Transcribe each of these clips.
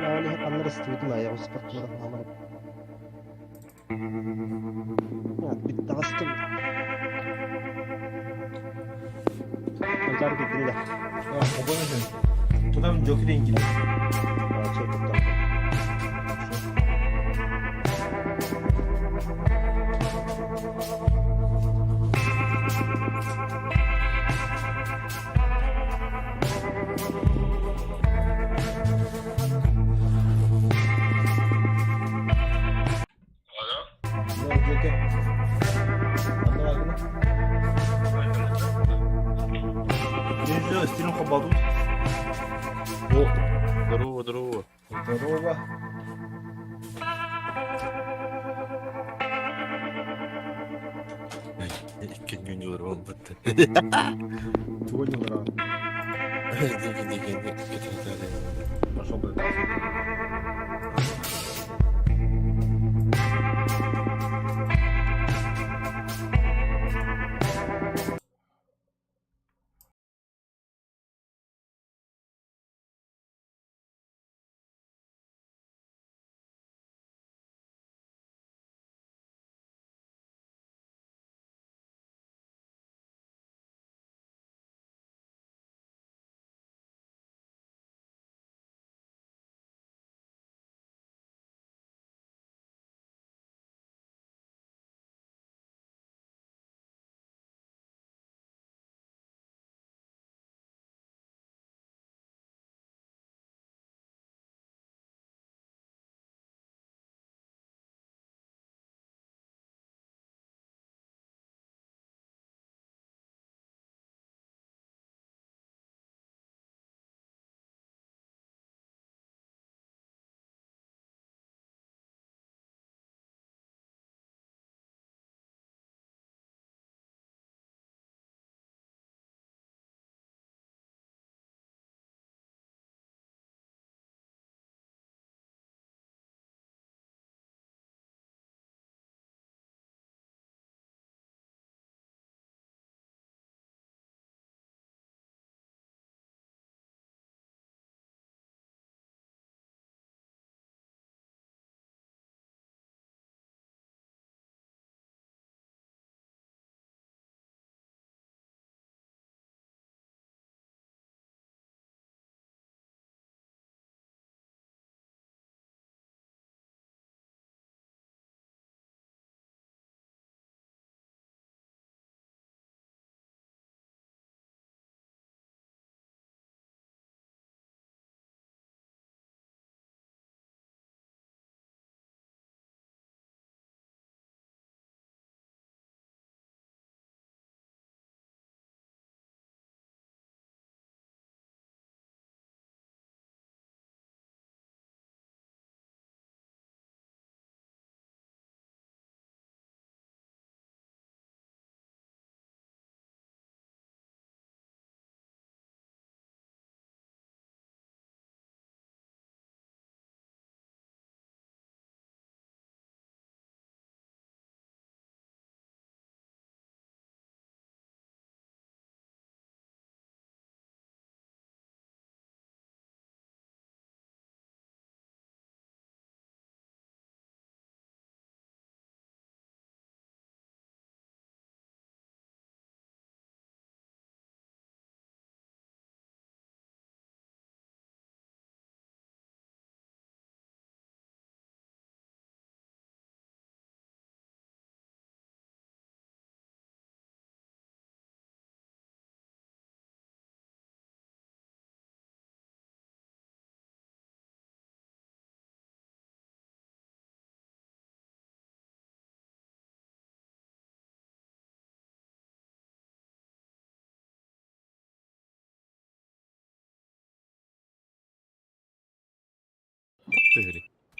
Ол иһин ханна эрэ истибитим аайы спортивнай Бүттэҕэстим. Манчаары киттин да. Тутам Джокер иҥкилэ. Стилин хоббатут. О, здорово, здорово. Здорово. Икки күн олорбут. Тугу ньылараан? Пошел бы.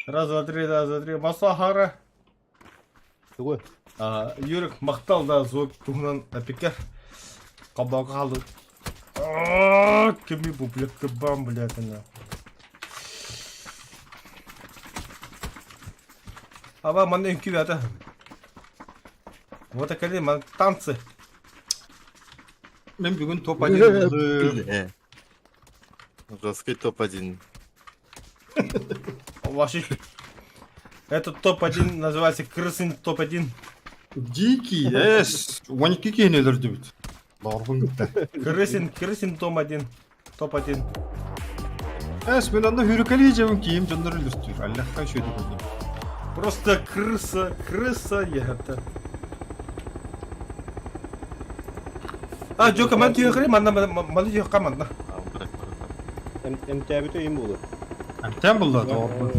Раз, два, три, раз, два, три. Масахара. Тугу? Юрик махтал да звук туһунан эпикер. Кабака халды. Кими бу блядь, кыбам, блядь, она. Аба, манна үҥкүү ата. Вот акали ман танцы. Мен бүгүн топ-1 булдум. Жесткий топ-1. Вообще, этот топ-1 называется крысин топ-1. Дикий, эс, 12 киһини өлөрдүбүт. Доҕорбун кытта. Крысин, крысин том-1. Топ-1. Эс, мен онно хүрүкэлии дьэбин киим дьоннор өлөртүүр. Аллахха үчүгэйдик буоллум. Просто крыса, крыса я-то. А, Джока, ман түйэхри, манна, маны түйэхха манна. Эмтээбит өйүм буолуо. Эмтээн булла доҕорбун.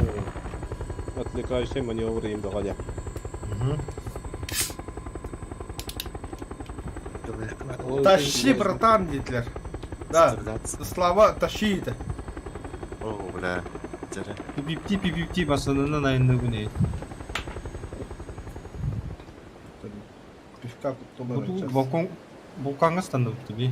Отвлекающий маневр им бөҕө Тащи, братан, диэтилэр. Да, Слава, тащи это. О, бля. Дьэрэ. Пипипти пипипти басанынан айынныгын эй. Пивка куттум. Балкон булкаҥҥа станныбыт би.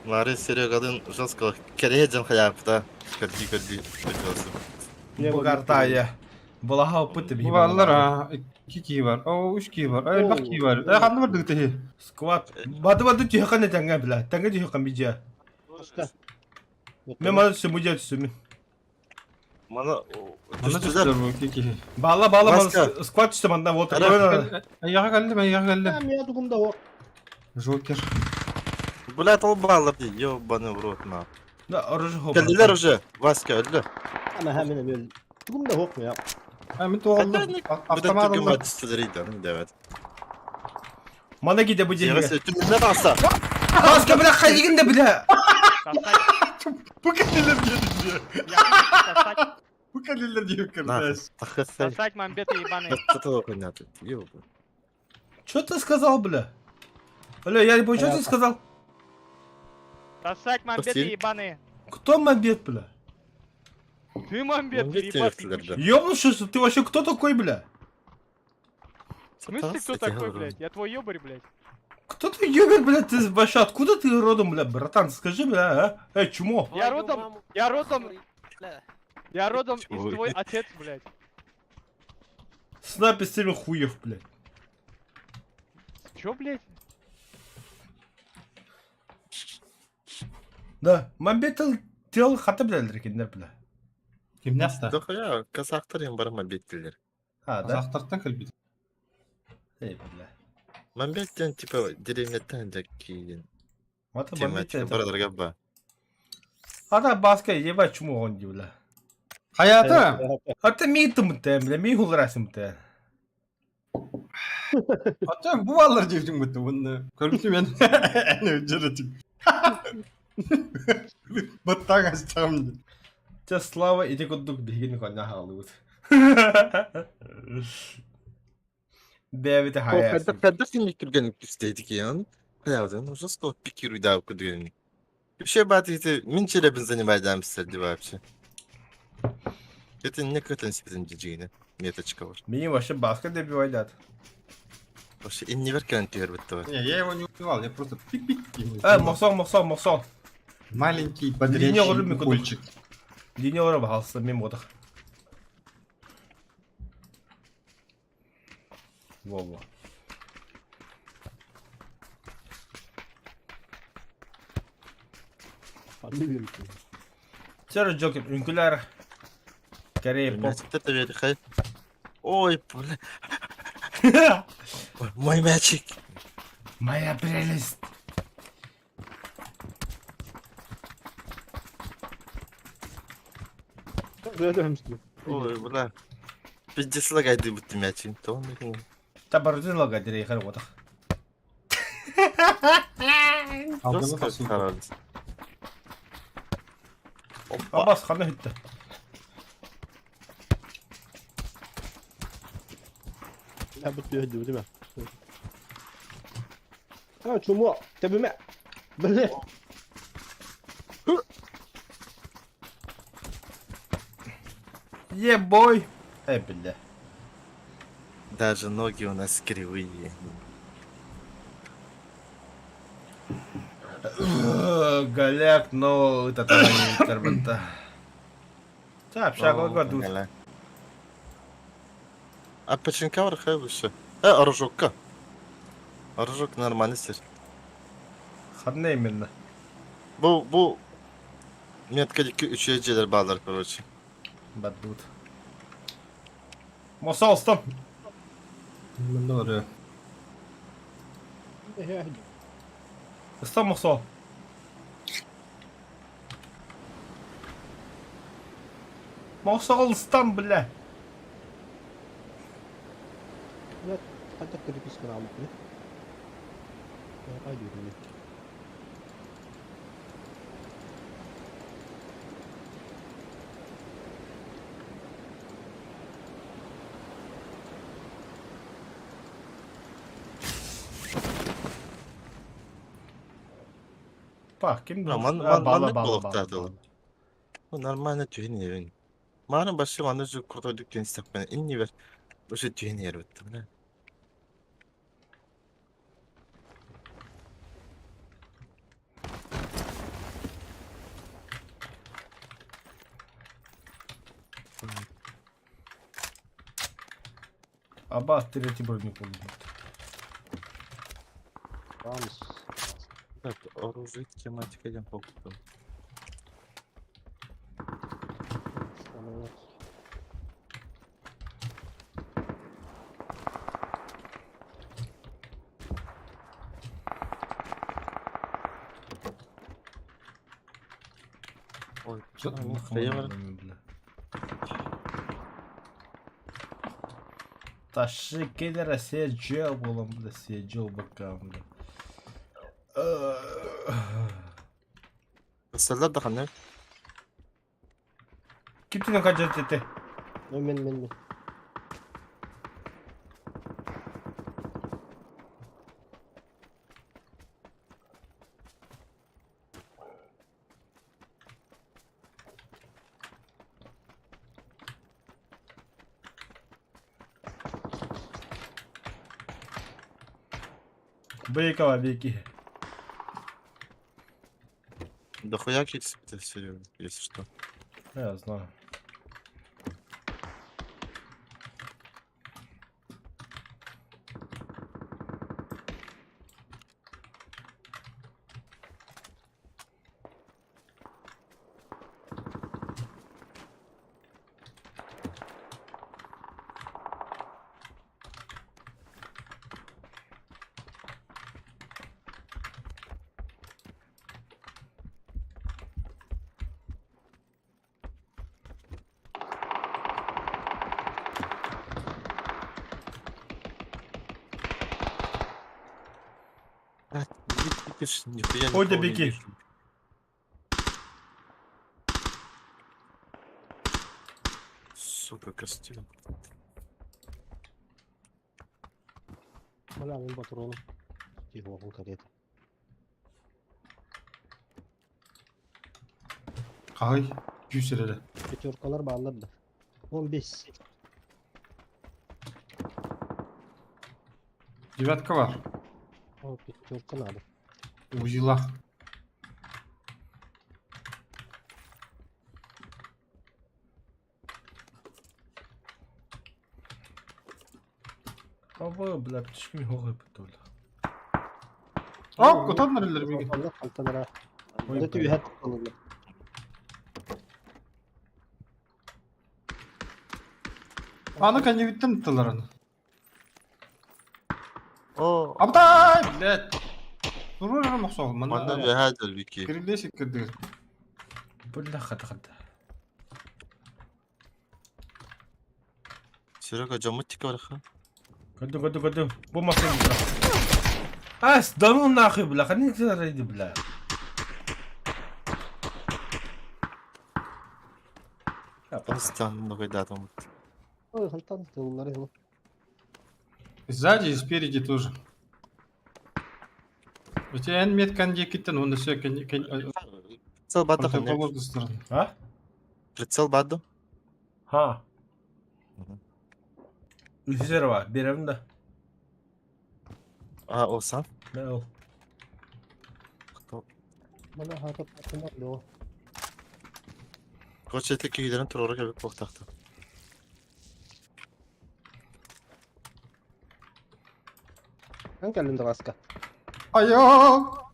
Лары Серегалын жестко кэрэһэ дьон хайааппыта. Көрдүү-көрдүү көрдүү Бугартая. Балаха опыт Бу бааллар а икки киһи бар. О, үс киһи бар. Элбэх киһи бар. Э, ханна бардыгыт эһи? Сквад. Бады-бады түһэхэн этэҥҥэ бля. Тэҥҥэ түһэхэн бидьэ. Мен маны түсүм, будья түсүмүн. Мана Манна түстүлэр. түстүлэр бу икки киһи. Баала баала Васька. сквад түстэ манна вот. Айаҕа кэллим, айаҕа кэллим. Я тугум да о. Жокер. Блядь, ол баалар дии, ёбаный в рот на. Да, оружие хоп. Кэллилэр уже, Васька өллө. Ама хэмин эмиэ тугум да хоп я. А мин туоҕалла. Автомат Автомат алла. түстүлэр иди, давай. Мана гиде бу дьиэ. Түмүнэ тахса. Васька, бля, хайыгын да бля. Бу кэллилэр диэбит. Бу кэллилэр диэбит кэрдээс. Сосать мамбеты ебаные. Что ты сказал, бля? Бля, я не понял, что ты сказал? Сосать мамбеты ебаные. Кто мамбет, бля? Ты мамбет, перепас ебучий. Ёбнувшись, ты вообще кто такой, бля? В смысле кто такой, блядь? Я твой ёбарь, блядь. Кто ты, ёбарь, блядь, ты вообще откуда ты родом, бля, братан, скажи, бля, а? Эй, чмо? Я родом, я родом, я родом из твой отец, блядь. Снапи с теми хуев, блядь. Чё, блядь? Да, мамбет тел хата билэллэр кинилэр бля. Кимнээх да? Дохуя, казахтар им бар мамбеттилер. А, да? Казахтартан кэлбит. Эй, бля. Мамбеттен типа деревняттан дьэккиин. Вот Тема мамбет типа это. бардарга ба. А да, баска, ебать, чмо он бля. Хайата! А ты ми тымте, бля, ми хулрасымте. Оттон бу бааллар диэбитим кытта уонна көрбүтүм эн эн өдьөрөтүм. Баттаан астаҕым Те Слава ити курдук биһигини конна хаалыбыт. Бэбите хайа. Когда син түргэн түстейдик ян. Хайадан жестко пикируй да күдгэн. Вообще бат это мин челебин занимаемся вообще. Это не көтөн сипетин жигине. Меточка бар. Мини вообще баска добивайдат. Вообще иннивер кэлэн түһэр битте Не, я его не убивал, я просто пик-пик. Э, мохсон, мохсон, мохсон. Маленький Линия бодрящий орын укольчик. Линия ора баһалса мен бодах. Во-во. Сэр Джокер, үҥкүлэр. Кэрей поп. Ой, бля. Мой мячик. Моя прелесть. Ой, бля. Пиздец лагайды бутты мячик. Та барытын лагай дирей хар бодах. Абас хана хитте. А, чмо, тэбимэ. Блядь. Е бой. Эй, бля. Даже ноги у нас кривые. Голяк, но это там Так, шагал году. А печенька вархай выше. Э, оружокка. Оружок нормальный сыр. Ханна именно. Бу, бу. Метка икки үчүгэй дьиэлэр бааллар, короче. Баддут. Мосол, стоп! Манна барыа. Стоп, Мосол. Мосол, стам, бля! Хайдах переписка аалбыппыный? Хайдыырый? Пах, ким А, ман- А, ман- бала, маннык бала, бала, буолуохтаах бала. Ну, нормально түһэн иһэбин. Мааны башы манна же крутой түһэн истэхпинэ иннибэр уже түһэн иһэр быттым. Аба, третий броник получил. Бамс. Так, оружие тематика диэн покупал. Ой, Бля. Таши келлера сиэдьиэл буолан бля сиэдьиэл бакаам бля. Сыллар да ханна? Ким түнэн хадьар тете? Мен мен мен. Бейкова бейки. Да хуя это серьезно, если что. Я знаю. А, видишь, нихуя Ой, да никого не беги. вижу. Сука, костюм. Бля, мин патрону. Тихо, карета. Хаһый, күүс эрэрэ. Пятеркалар бааллар да. 15. Девятка бар. О, пятерка надо. Узилах. Абы, бля, птичками горы бля. Ок, отан нэрэлэр миги. Алтанара. Ой, Это бля. түһэт алынна. Аны кэннибиттэн тылларын. О, Абдай, блядь. Турар мохсол. манна Манна бэһээ вики. кирилдesi кирдигэр. Бля, хата хата. Серега, жамутика барха. Году, году, году. Бу машина, бля. Ас, да ну нахуй, бля, хани рейди, бля. Бастан ногайдатым. Ой, хантан тыллары его. Сзади и спереди тоже. У тебя эн меткан декиттен, он все Прицел бадда ханна. противоположной стороны. А? Прицел бадда. Ха. Мгм. Үсерва, берем да. А, о, сам. Мэл. Кто? Мана хата патына лё. Короче, это кигидерин турора келип бохтахты. Ан кэллин драска. Айо!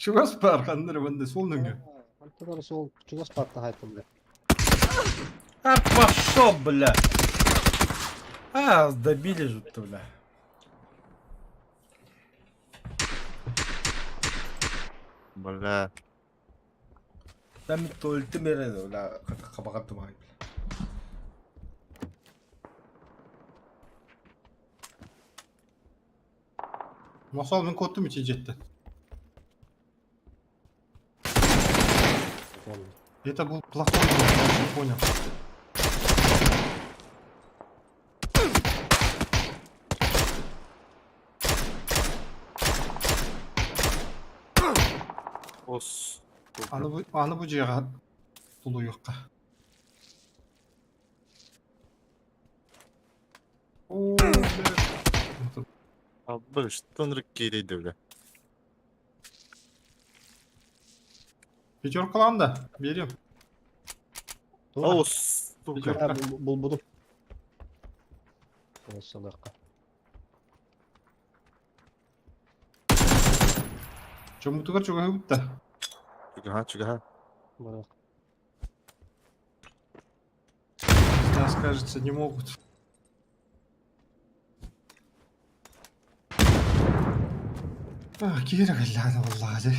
Чугас баар ханна эрэ манна суол нөҥүө. Хантан эрэ суол чугас баар таһаайтыллар. А пошел, бля! А, добили же ты, бля. Бля. Там өлтүм эрэ, бля, хабаҕар бля. Мохсоол мин куоттум ити дьиэттэн. Это был плохой выбор, я уже понял. Ос. Аны бу, аны бу дьиэҕэ тулуйуохха. Оо, бля. Абы, что он киирейді, бля. Пятеркалаан да, берем. О, сука. Пятерка. Булбутум. Салыахха. Чоммутугар чугаһыбыт да. Чугаһа, чугаһа. Барыах. Нас, кажется, не могут. А, киирэ кэллэҕинэ буоллаҕа дии.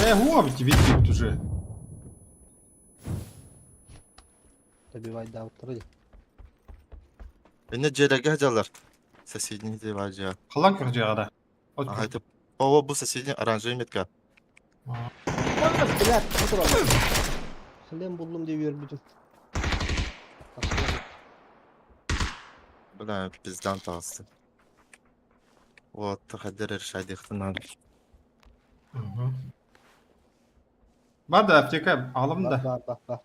Э, во, тебе бьют уже. Добивать даабыттара дии. Инне дьиэлэргэ сылдьаллар. Соседний дьиэ баар дьиэ. Халлаан күөх дьиэҕэ да. От Аха, это О, бу соседний оранжевый метка. Блядь, бу тураллар. Хлем буллум диye үөрбүтүм. Бля, пиздан таҕыста. Вот, хадер решайдыхтынан. Мгм. Бар да аптека алым да. Бар, бар, бар.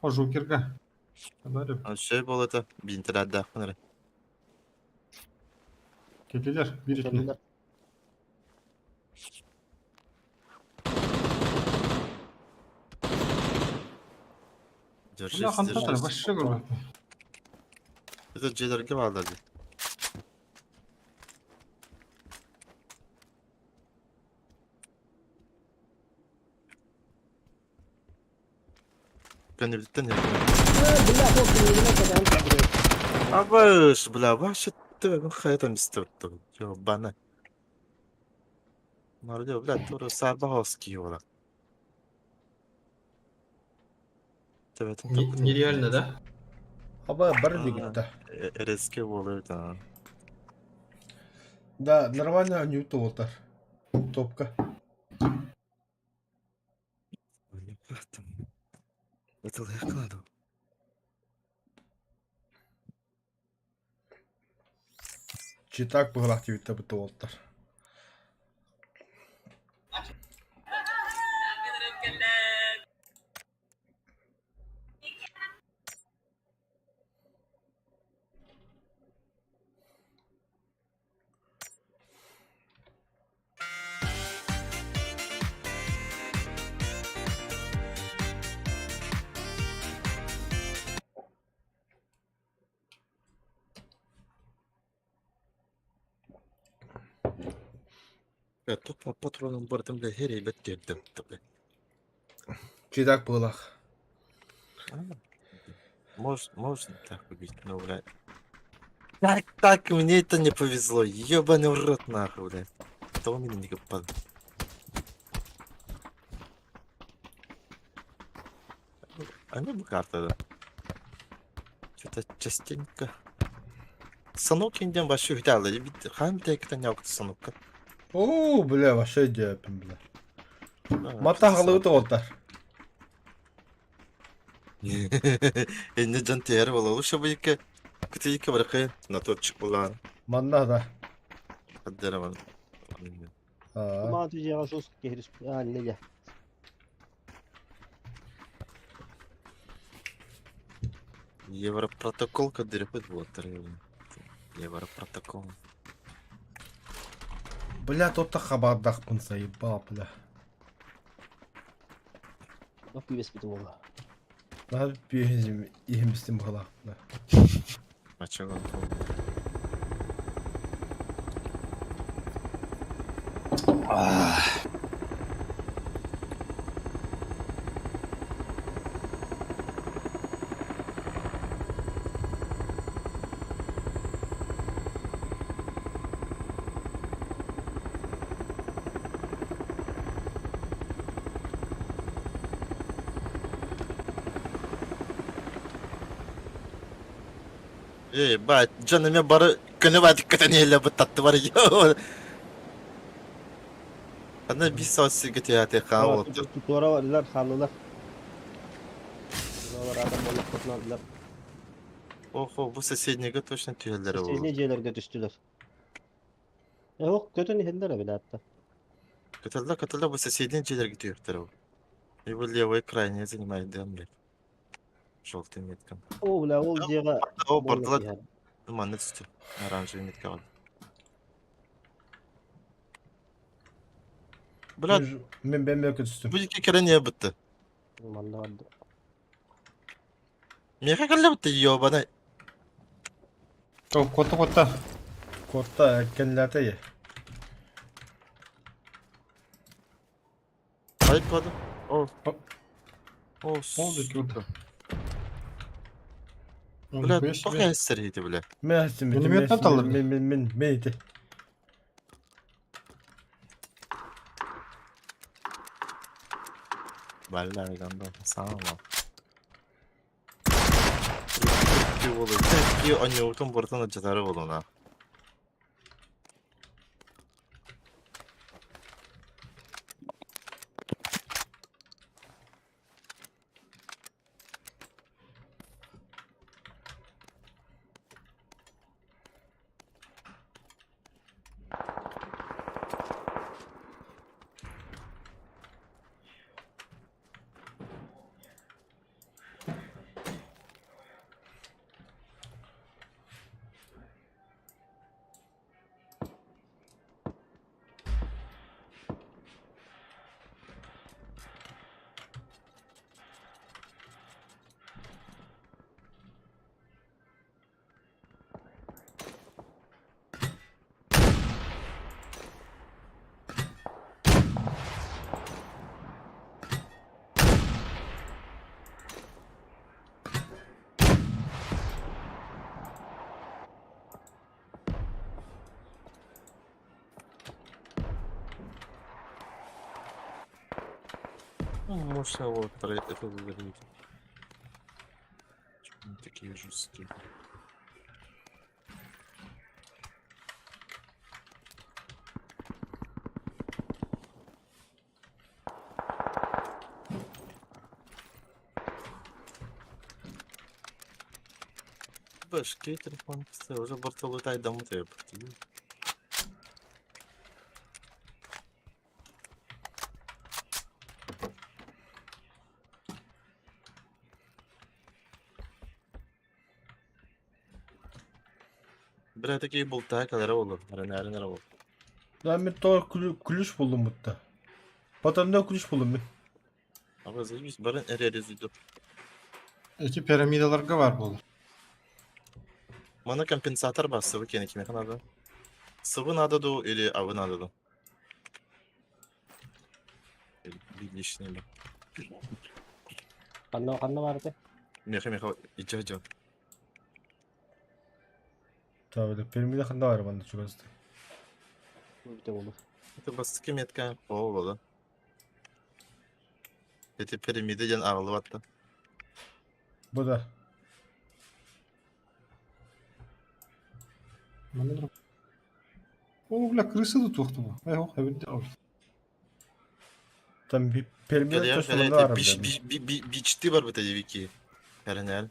О, жукерга. Барып. Şey болото, бинтелерде эрэ. Кэллилэр, биир итини. Кэллилэр. Держись, Бля, хантан держись. вообще көрбөппүн. Это дьиэлэргэ бааллар дии. Кэннибититтэн Бля, ол кинилэрин кэтээн көрдөрөр. Абыш, бля, вообще ты хайа мистер Ёбана. Нарде, бля, тура сарбаховский ола. Нереально, да? Аба бар дигитта. РСК болар да. Да, нормально ньюта олтар. Топка. Это надо. Читак быһылаах диэбиттэ бытта уолтар. Я тут по патронам бардым, бля, херей бет дердим, бля. Читак быһылаах. Может, можно так убить, но, бля. Так, так, мне это не повезло. Ёбаный в рот нахуй, бля. Того меня не попал. Они бы карта, да. Что-то частенько. Санок инден вообще взял. Хам текта не санок. Оо, бля, вообще диэпин, бля. Мата хаҕылыбыт уолтар. Энне жан тиэр буола. Лучше бы икки кытыйка баракы на топчик буолан. Манна да. Хаддера Аа. Маа түзэҕэ сус киһирис аа нэлэ. Европротокол кадырыпыт буолтар. Европротокол. Бля, тотта хабардахпын заебал, бля. Бак үбэспитим буолла. Наһаа пиэһим иһимистим быһылаах, бля. Мачага. Эй, бать, дьон эмиэ бары көнө баатык көтөн иһэллэр быттаттыбар. Аны биир саас сиргэ түһээтиэххэ уолаттар. Туора бардылар, хааллылар. Олар адам буоллахпытына Охо, бу соседнийга точно түһэллэрэ буолуо. Соседний дьиэлэргэ түстүлэр. Ох, көтөн иһэллэр эбит аатта. Көтөллөр, көтөллөр, бу соседний дьиэлэргэ түһүөхтэрэ ол. Его левый крайне занимает, да, блядь. Желтый меткам. О, бля, ол дьиэҕэ О, буолла бардылар. киһи. Манна түстү. Оранжевый метка. Бля, Мен бэммэ түстүм. бу икки кэлэн иһэ бытты. Манна барды. Миэхэ кэллэ бытты, ёбаный. О, котта котта. Котта кэннилээтэ. Айпады. О. О, Oldu ki сука. orada. Бля, Нихуя себе. тоқ эстерейді, бля. Мен астым. Минометтен талдым. Мен мен мен мен ити. Бля, ганда, сама. Ки оньоутун бортон жатары болуна. Ну, можно вот это вывернуть. Они такие жесткие. Башки телефон уже бортолутай дамыты. Бля, такие бултакалар olur. Нәрі olur. Ben bir doğru kulüş buldum mutta. Patronda kulüş buldum ben. Ama заебись, барын әрі Эти пирамидаларга бар болар. Мана компенсатор бар, сывы кені киме надо. Сывы надо ду или авы надо ду? Личный ли. Ханна ханна барды. Меха меха ича ича. Tabii de benim de ханда var bende çok az. Бу болду. Это басты метка. О, болды. Эти пирамиды ден ағылып атты. Bu da. О, бля, крысы тут туохту бу. Эй, ох, эбит де. Tam bir piramida Кәле, точно кәле, var. биш, биш, би, бичти бар бит вики. Кәренәл.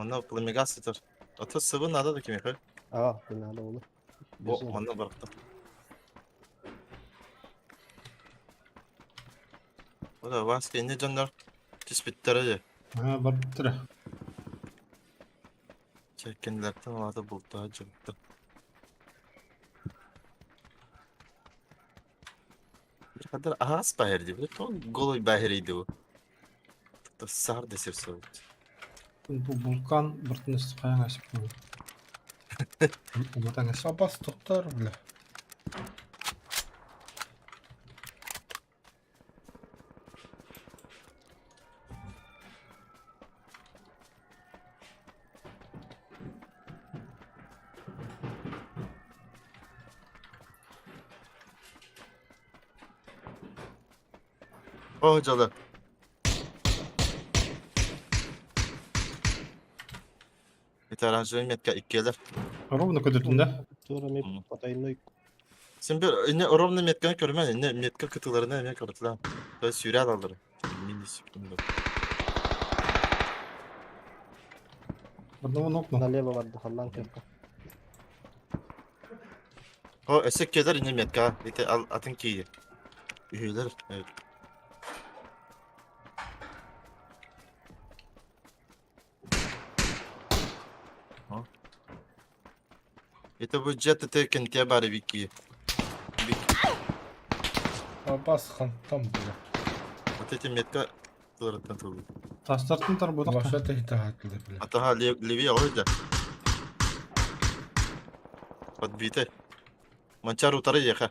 Манна пламегас этер. Ата сыбы надо да кимеха. А, надо болду. О, манна баракта. Ода вас кенне жандар. Түспүттэрэ дии. Аа, барбыттара. Чэ, кинилэртэн улаата бултаһа дьыбыттар. Хадыр аһаас баһыр дии, тоҕо голой баһырый дуу? Саар да сир суох. Бу вулкан быртын хайаҥ асып Уматаҥ ас. Абас тоқтар, бля. О, дьоло. Ити оранжевый метка иккиэлэр. Ровно көтөтүн да? Туора эмиэ потайной Син бир инне ровно метканы көрүмэн, инне метка кытыларына эмиэ көрүтүлээн. То есть сүүрэ алаллар. Мини секунду. Одного нокнул. налево барды халлаан кыахха. О, өссө иккиэлэр инне метка. Ити атын киийи. Үһүлэр. Это бу дьиэ ты кентиэ баар эбикки. Абас хантан, бля. Вот эти метка тыларыттан тылбыт. Тастартын тарбытах. Вообще ты бля. Атаха левее ойда. Подбитый. Манчар утары еха.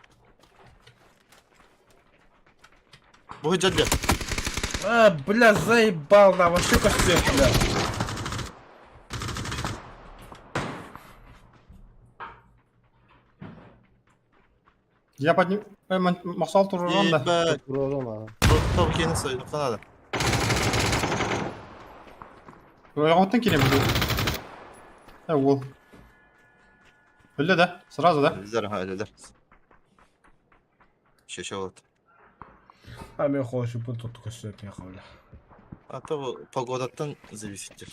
Бу дьадя. А, бля, заебал, на, вообще костюм, бля. Я подним... Махсал туруран да. Туруорум аа. Топ кейini soyduktan надо. Ойоҕоттон киирэн бу. Э, уол. Өллө да? Сразу да? Өлүлэр, ha өлүлэр. Шеше вот. А мен хочу бу тут костюм, бля. А то погодаттан зависит.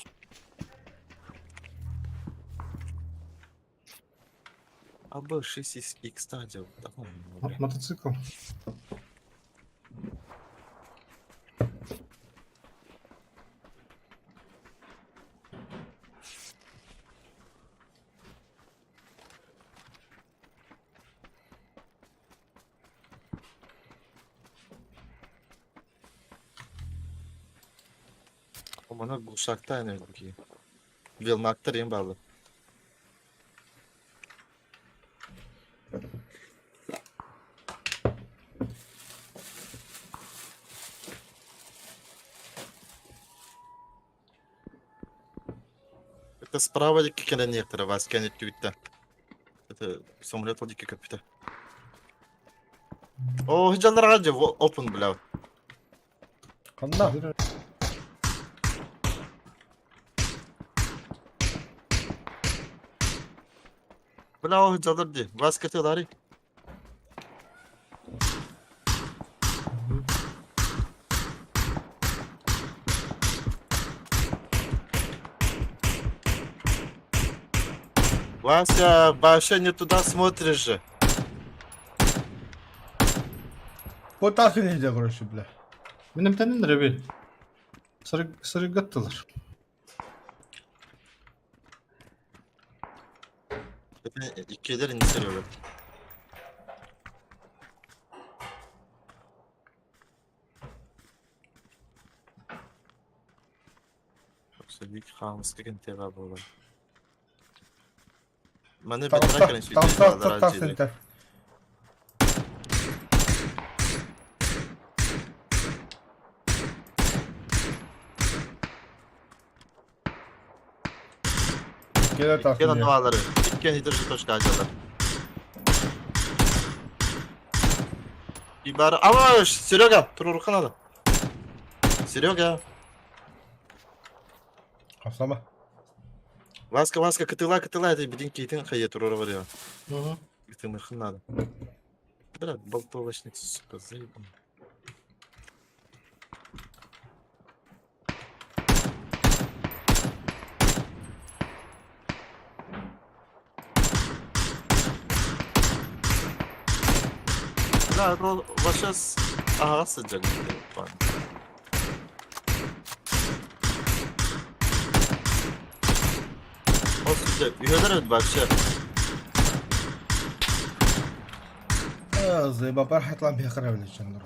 А Б 6 X делал. Мотоцикл. Omana guşakta yani ki. Vilmaktır en bağlı. Это справа дикки кэлэн иэхтэрэ, Васька өттүгүттэн. Это самолет ол дикки көппүтэ. О, хыдьалларга дьэ, open, бля. Ханна? Бля, о, хыдьаллар дии. Васька тылары. Вася, вообще не туда смотришь же. Вот так нельзя, короче, бля. Минем тәнен реби. Сырыгаттылар. Это иккиэлэр инни сөрүөлэр. Бик хаамыска кэнтиэҕэ буолар. Маны бэтэрэ кэлэн Талса, сүүйтэрдилэр талса, Кеде Иккиэн тахын. анналары. Иккиэн итер точка ажалар. Ибар, ама Серега, турурука надо. Серега, Хапсама. Васка, Васка, кытыла, кытыла, это бидин кейтин хайе турура бар я. Угу. Кытымырхын надо. Бля, болтовочник, сука, заебал. Бля, это вообще с... Ага, саджали. Ол сылдьар үһүөлэр эбит вообще. Заебапар хатлам бихара бля чандыр.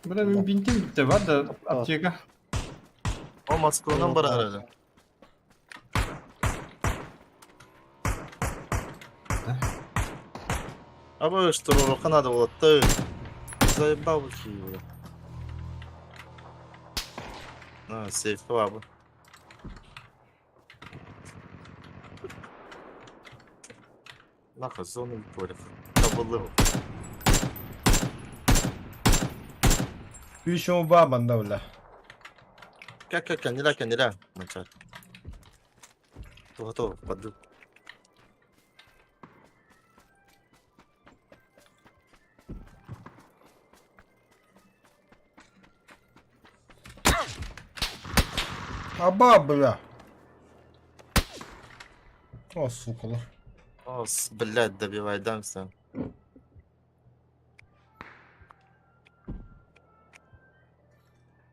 Бля, мин бинтим бүттэ бар да аптека. О Москванан барар эрэ. Абы штурмовка надо было ты. Заебал его. На, сейф бабы. Нахуй, зону полев. Табылы. Еще баба бля. Как как канила канила. Мачар. Готово, подду. Аба, бля. О, сука, ла. О, блядь, добивай, дамся.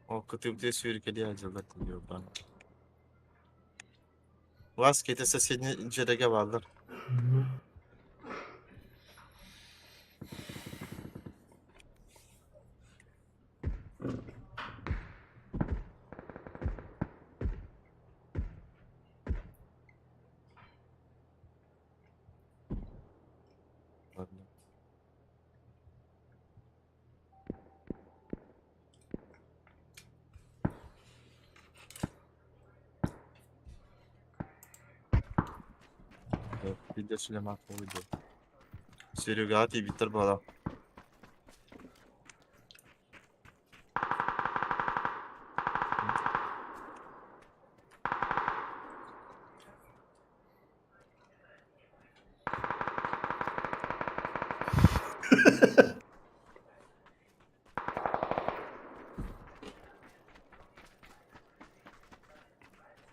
О, ты сүүркэлии сылдьаллар ебан. Ласки, это соседний дьиэгэ бааллар. Ладно. Видео Сулейман видео. Серега, ты Виктор Бала.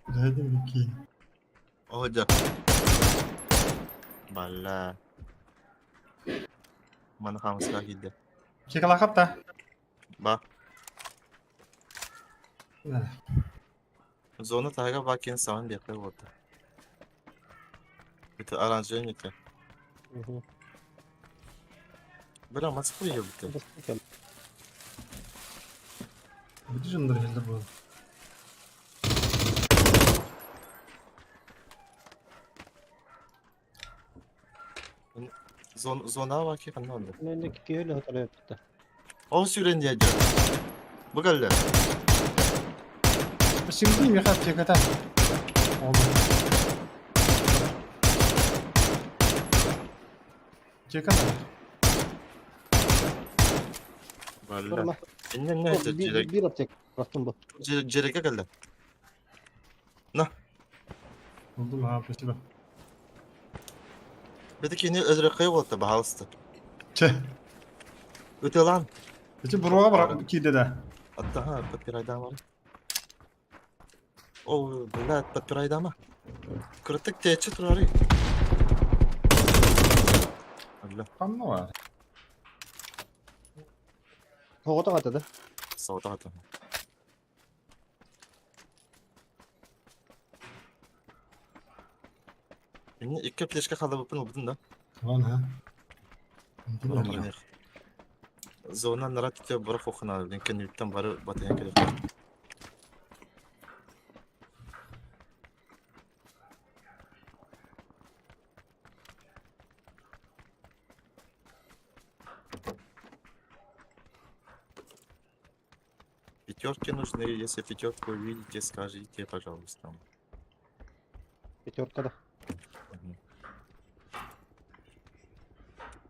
Дайдым бикин. О, дьэ. Балла. Маны хаамыска киирдэ. Чекалахап та. Ба. Зона таһыгар баар киһини саҥан биэххэ буолта. Это оранжевый это. Бля, Москву ебать. Бүтү дьоннор иһэллэр буолан. Зон зона var ki ханна онда. Мен киһи өлө Ол сүүрэн диэ дьон. Бу кэллэ. Симди миэхэ аптеката. Аптека Балла. Инне инне это дьиэрэг Биир аптека растым бу. дьиэрэгэ кэллэ. Булдум, ага, спасибо. Бити кини өлөрөххө буолта баһаалыста. Че? Ытылаан. Ити буруоҕа бар киирдэ да. Аттаха подпирайдама. О, блядь, подпирайдама. Кырытык тээччи турары. Алла, Ханна бар. Тоҕото хата да. саутаата. Инне икки плешка халабыппын ылбытын да. Вон, ха. Зона нарат түтэ бара хохна, кэнниттэн бары батыйан кэлэр. Пятерки нужны, если пятерку увидите, скажите, пожалуйста. Пятерка да. Мгм.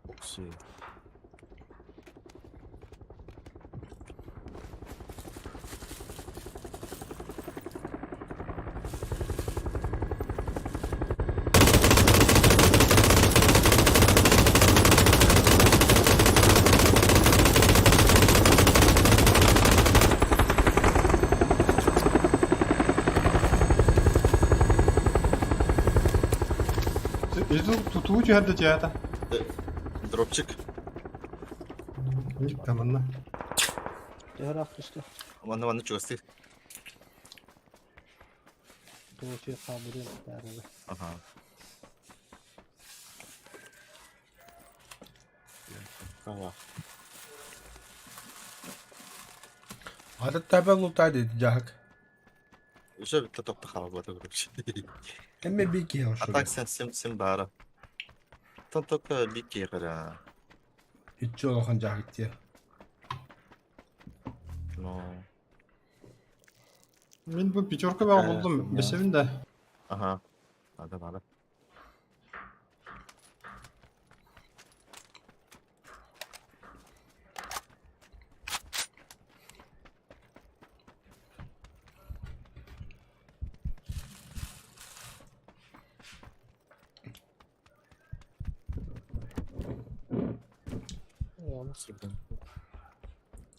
Уксы. Ити тутуу түһэрдэ тиэхэтэ. Дропчик. Манна. Төһө түстэ? Манна манна чугастыы. Туочуй хаабырыан таарыга. Ага. Ата табе лутай dedi дьаһак. Уже битте тохто хаалбата короче. Эмме бики А ошо. так сен сим сим баара. Тон только бики кара. Иччи улахан дьаһак диye. Ну. Мин бу пятерка баа булдум. Бесебин да. Ага. Надо, надо.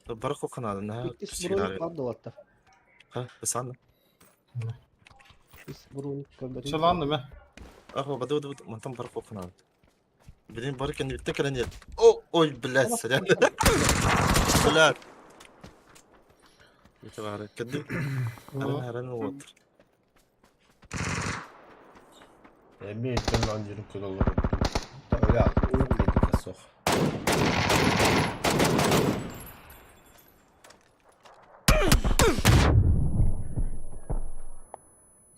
Барах канада на Иккис броник бар долаттар. Ха, басан. Ис броник көрбөтүм. Чаланды мэ. Ах, баду баду мантан барах канада. Блин, барак не битте кэлэн. О, ой, блядь, сорян. Блядь. Это бары. Кэдди. Аран аран вот. Эмме иттен анжырын кылалары. Öyle dedi сох.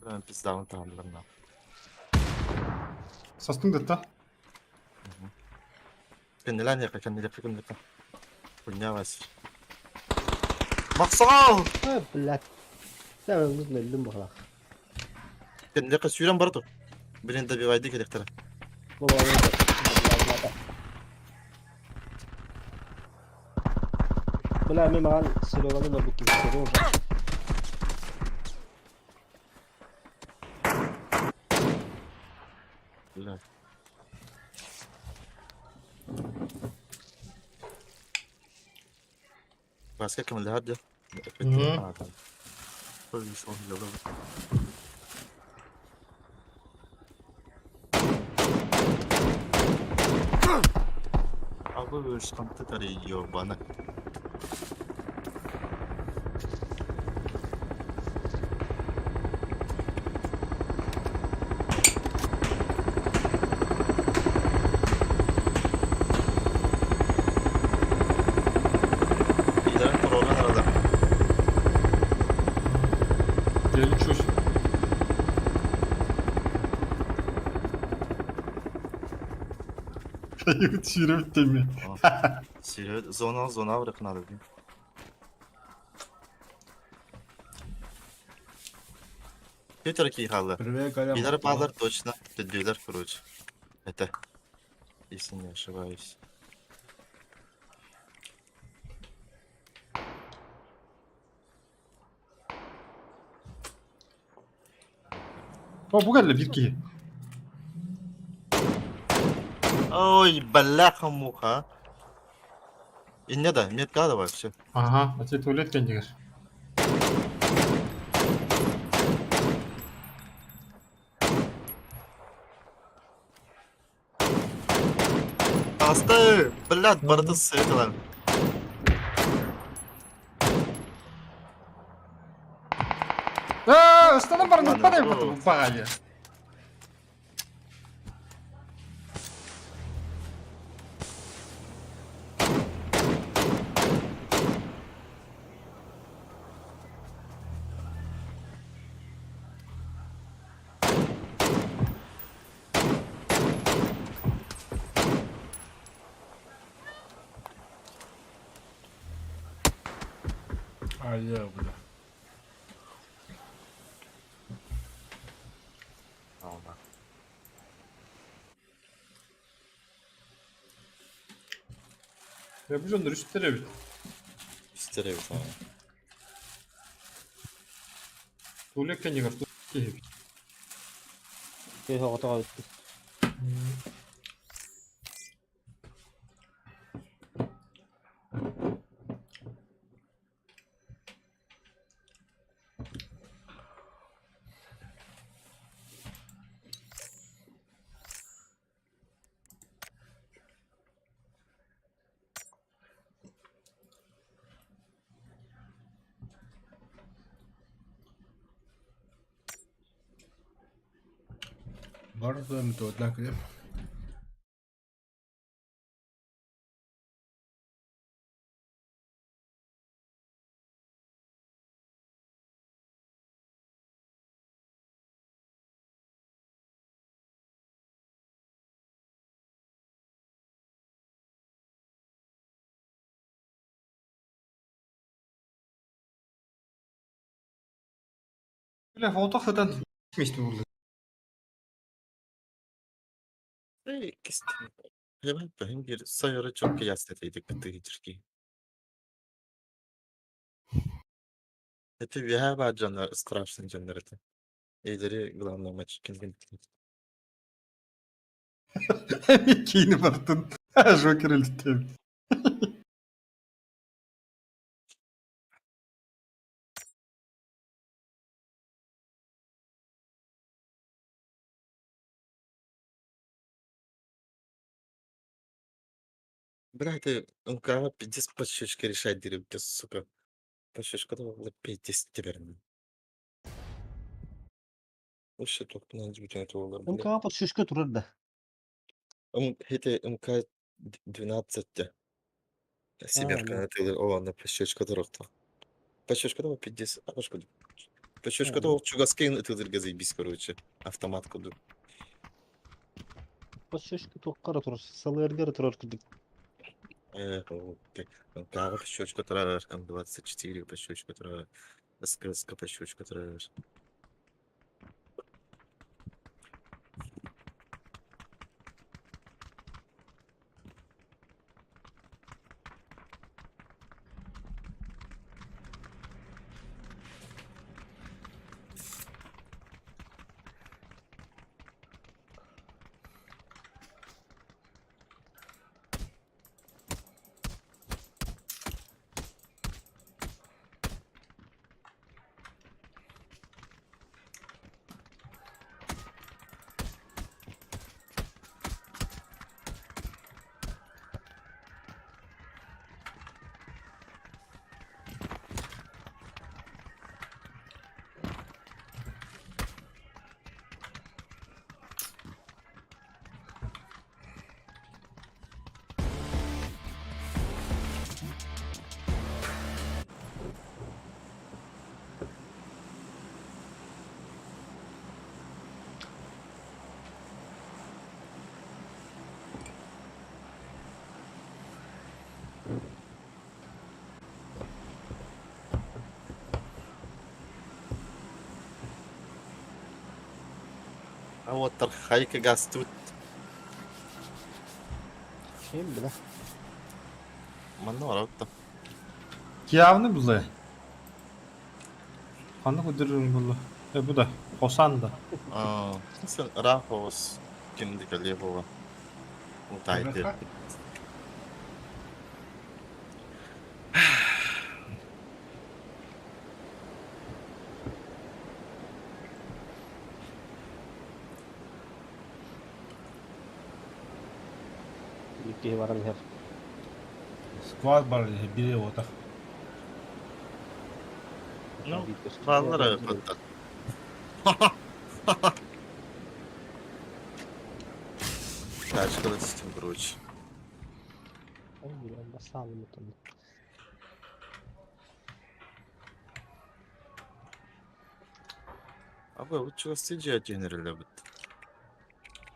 Прям пизда он там, ладно. Састың да. Кэннилэн яка кэннилэ кэннилэ. Хуйня вас. Максал! А, блядь. Сәбәбіз нөллүм бухалах. Кэннилэ сүүрэн бардо. Блин, добивайды керектер. Бля, мен маған Сереганы да бүккен Сережа. Блядь. Баска кемле хадя. Мгм. Абы ышканты ёбана. Liderin program arada. Я лечусь. Сүйреп Сүйреп зона зона bırakın abi. Peter ki halı. Привет, Галя. Lider bağlar точно. Dediler короче. Это. Если не ошибаюсь. О, бу кэллэ бир киһи. Ой, бляха-муха. И не да, метка давай, все. Ага, а тебе туалет кэннигэр. Асты, блядь, барды сытылар. Аа, ыстанан баран Ладно, ыппадай о. баҕайы. Айя, бля. Алма. Я бу дьоннор үстэр эбит. Үстер эбит, а. Туалет кэннигэр киһи эбит. Күйі оғытыға өтті. Барыта методна кэлиэм. Бля, фото сытан миэстэ буолла. Hemen bir sayarı çok kıyas edeydik bitirici. Это баар дьоннор страшный дьоннор этэ. Эйдери главное матч кэлгин. Киини бартын. Жокер өлтүм. Бля, это МК пиздец по щечке решать деревья, сука. По щечку было 5-10 теперь. Вообще только на это было, бля. МК под шишка турар да. Это МК 12. Семерка, это о, на пощечку дорогта. Пощечку дала 50, а пошку. Пощечку дала чугаскин, это заебись, короче. Автомат куду. Под шишка туохха турар, салыаргар турар курдук. МК пощечку турар, М24 пощечку турар, СКС пощечку турар. А вот тархайка газ тут. Kim бля? Манна барабыт. Явны булла. Ханнык өдөрүн булла. Э бу да. Хосан да. А, сен Рафос кимдик левого. Утайды. Икки баран иһэр. Squad бар бире отах. Ну, Баллара бытта. Тачка систем, короче. Ой, бля, басалым там. А вы вот чего сидите генерале бит.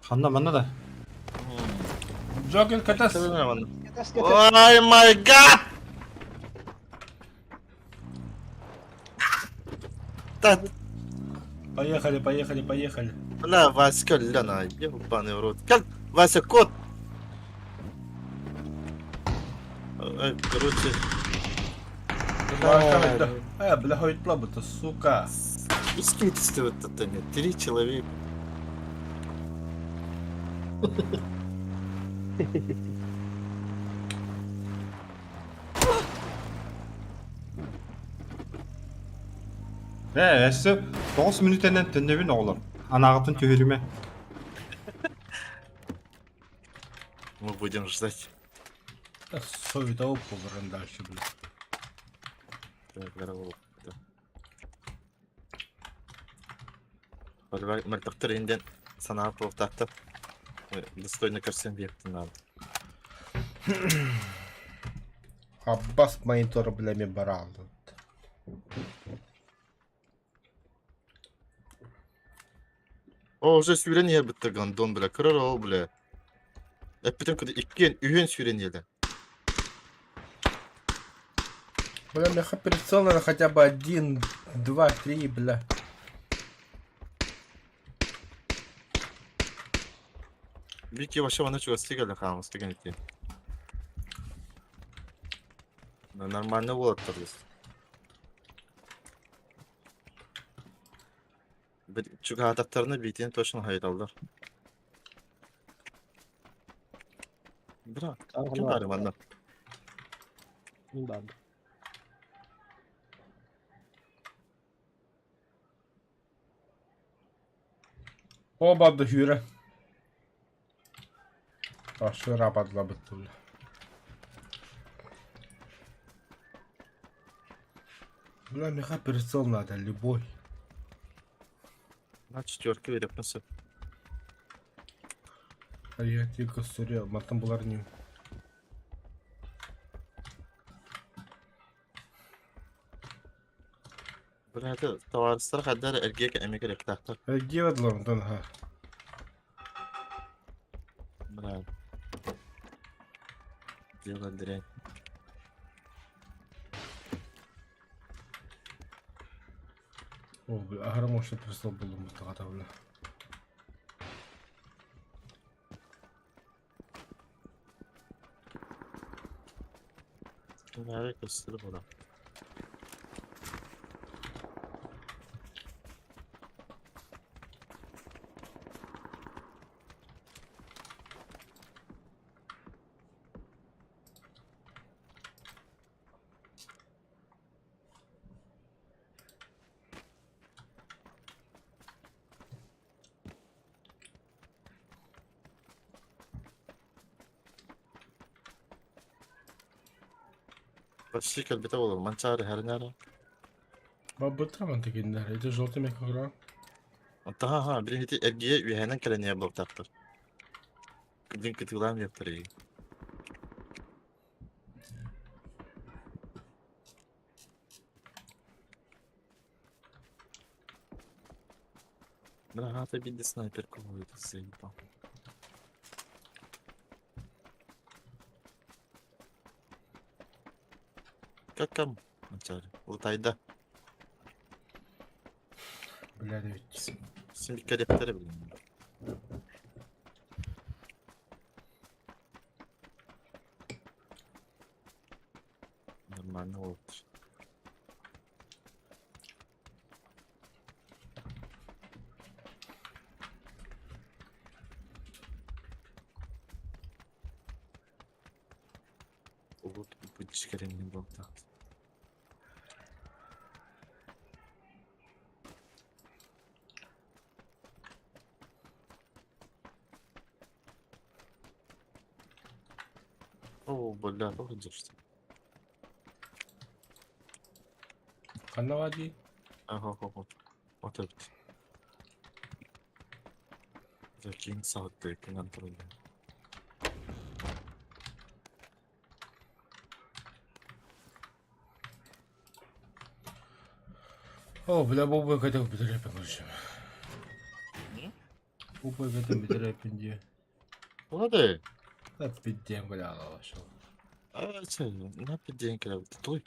Ханна манна да. Джокер катас. Ой май гад! Да, Поехали, поехали, поехали. бля, Васька, ляна, ебаный в рот. Как, Вася, кот! Эй, короче. Бля, э, бля, хойтла сука. Скидывайте вот это нет, три человека. Э, өссө 9 мүнүүтэнэн төннөбүн оҕолор. Анаҕытын түһүрүмэ. Мы будем ждать. Да, совет побран дальше, бля. Так, здорово. Да. Мартақтар инден. Санаа туохтаахтар достойно көрсөн биэртин наада. Аббас монитор бля мен бара алдым. О, уже сүүрэн иһэр бытта гандон бля, кырар ол бля. Эппитим куда иккиэн үһүөн сүүрэн иһэлэ. Бля, меха прицел надо хотя бы один, два, три, бля. Вики вообще маны чугастыы кэллэ хаамыс деген ити. Нормально уолаттар Чугаһаатахтарына биитин точно хайыталлар. Бра, ким баар манна? Мин баар. О барды hüre. Башыра бадла быттылы. Бля, меха прицел надо, любой. На четверке береппин сөп. А я тільки сорі, мартан булар не. Бля, это товарыстар хаддар эргиэк эмиэ кэлиэхтээхтэр. Геведлар онтон ха. Бля. Дело дрянь. О, бля, аһара мощный прицел булдум мустаҕата, бля. Бля, көстөр була. Почти кэлбитэ буолар, Манчаары хэрнэра. Бабытра такиннэр, это желтый мекогра. Онтон ха билин ити эргийэ үөһэнэн кэлэн иһэр буолтаахтар. Билин кытыылаан диэхтэр эйигин. Бля, аата биирдэ снайпер куһуйда заебал. Как там? Манчаары. Улутайда. Бля, ведь. Син кэлиэхтэрэ билин. Нормально уолаттар. Улут бычкэрин буолтаах. О, бля, тоҕо дьэрсэ. Ханна дии? Аха, хо, Вот эбит. Закинь саатты кынан тураллар. О, бля, бу кэтэх бүтэрээппин короче. Бу кэтэх бүтэрээппин дии. Ладно. Да пиздец, бля, алашал. А, че, на пиздец, когда той.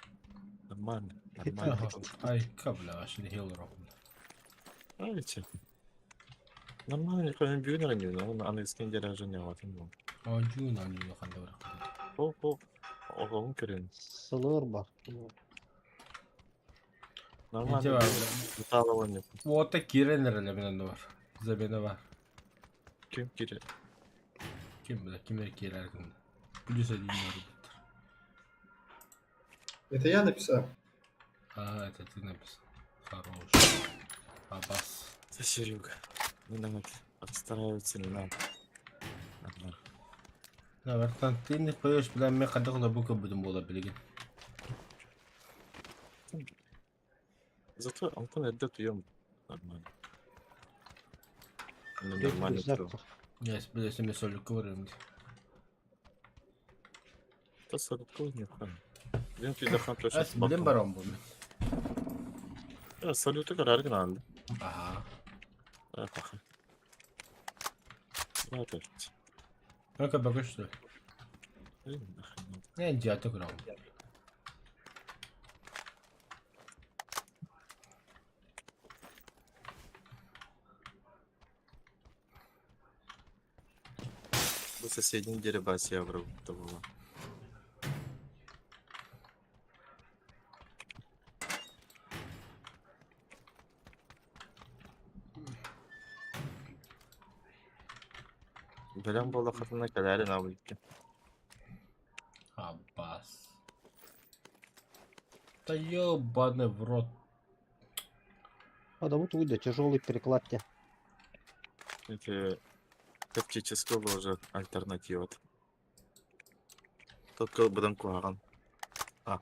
Нормально, нормально. Айка, бля, вообще хил рох. А, че. Нормально, никогда не бью на нее, он английский дережение, вот он. Оонньуу наанньуу ханна барах. О, о, оҕоҕун көрөн. Сылыр бар. Нормально. Ити бар. Металлолом. Уота киирэн эрэлэ мин оннубар. Замена бар. Ким киирэ? Ким бля, ким эрэ киирэр гынна. Плюс один барбыттар. Это я написал. А, это ты написал. Хорош. Абас. Это Серега. Не надо. Отстраиваться не надо. Нормально. Да, братан, ты не поешь, бля, мен хайдах да бу көрбүтүм буола билигин. Зато Антон эрдэ туйам. Нормально. Ну, нормально всё. Yes, бля, сами солюку варим. Та солюку не хан. Дин ти да хан плюс. Ас билем барам бу. Салюту карар гранды. Ага. Ага. Ну, Ну-ка, пока что. Не, дяток рам. Бу соседний дерибас я враг того. Бэлэм буоллаххытына кэлээрин аабыйыкка. Аббас. Да ёбаный в рот. Адаму тугуйда тяжелый переклад те. Это тактического уже альтернатива. Только быдан куһаҕан. А,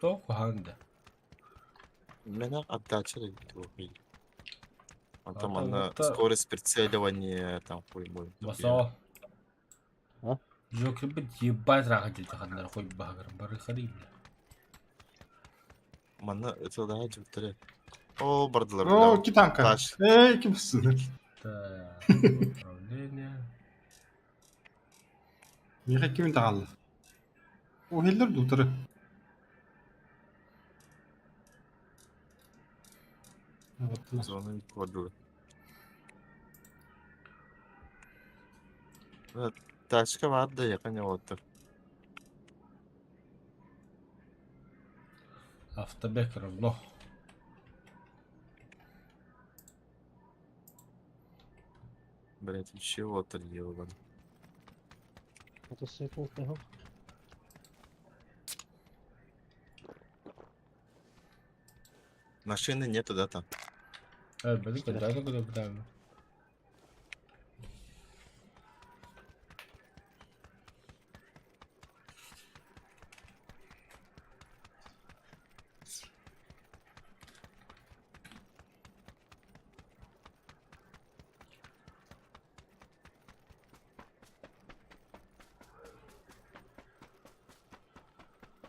То куханда. Меня отдача убили. А Он там там она вот та- скорость прицеливания там хуй мой. Басо. А? Жок бит ебать раха дилти ханнар хуй багар бары хари бля. Манна это да дьүттере. О, бардылар. О, бля. китанка. Таш. Эй, кимсин? Так, управление. Миха кимин тагалла. О, хиллер дутары. Вот. Зону кодулы. Тачка бар да якын отыр. Автобек равно. Блять, еще отыр ебан. Мотоцикл того. Машины нету, да, там? Э, блин, когда это куда правильно?